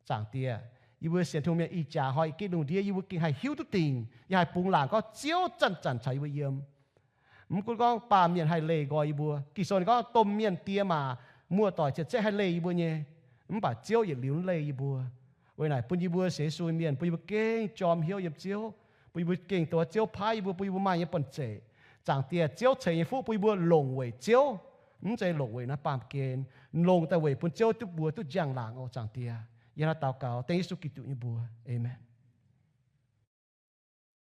Zaangc Diex, yie mbuo sienx Tin-Hungh mienh ih jaax hnoi ih gitv lungh ndiev, yie mbuo gengh haih hiuv duqv dingc, yie haih bungx laangc gorngv Ziouv zanc-zanc caux yie mbuo yiem. Mv gunv gorngv baamh mienh haih leih nqoi yie mbuo. Ging-Sou ninh gorngv domh mienh, die maac, muoz-doic cien-ceqv haih leih yie mbuo nyei, mv baac Ziouv yietc liuz mv leih yie mbuo. Weic naaic bun yie mbuo sienx Yesu mienh, bun yie mbuo gengh jorm hnyouv yiem Ziouv, bun yie mbuo gengh doix Ziouv paaiv yie mbuo, bun yie mbuo maaih nyei buonv-zeic. Zaangc Diex, Ziouv ceix nyei fuqv bun yie mbuo longc weic Ziouv, mv zeiz longc weic naaiv baamh gen. Longc daaih weic bun Ziouv duqv mbuox duqv njang-laangc oc, Zaangc Diex. Yie hnangv daux gaux dengv Yesu Giduc nyei mbuox. Aamen.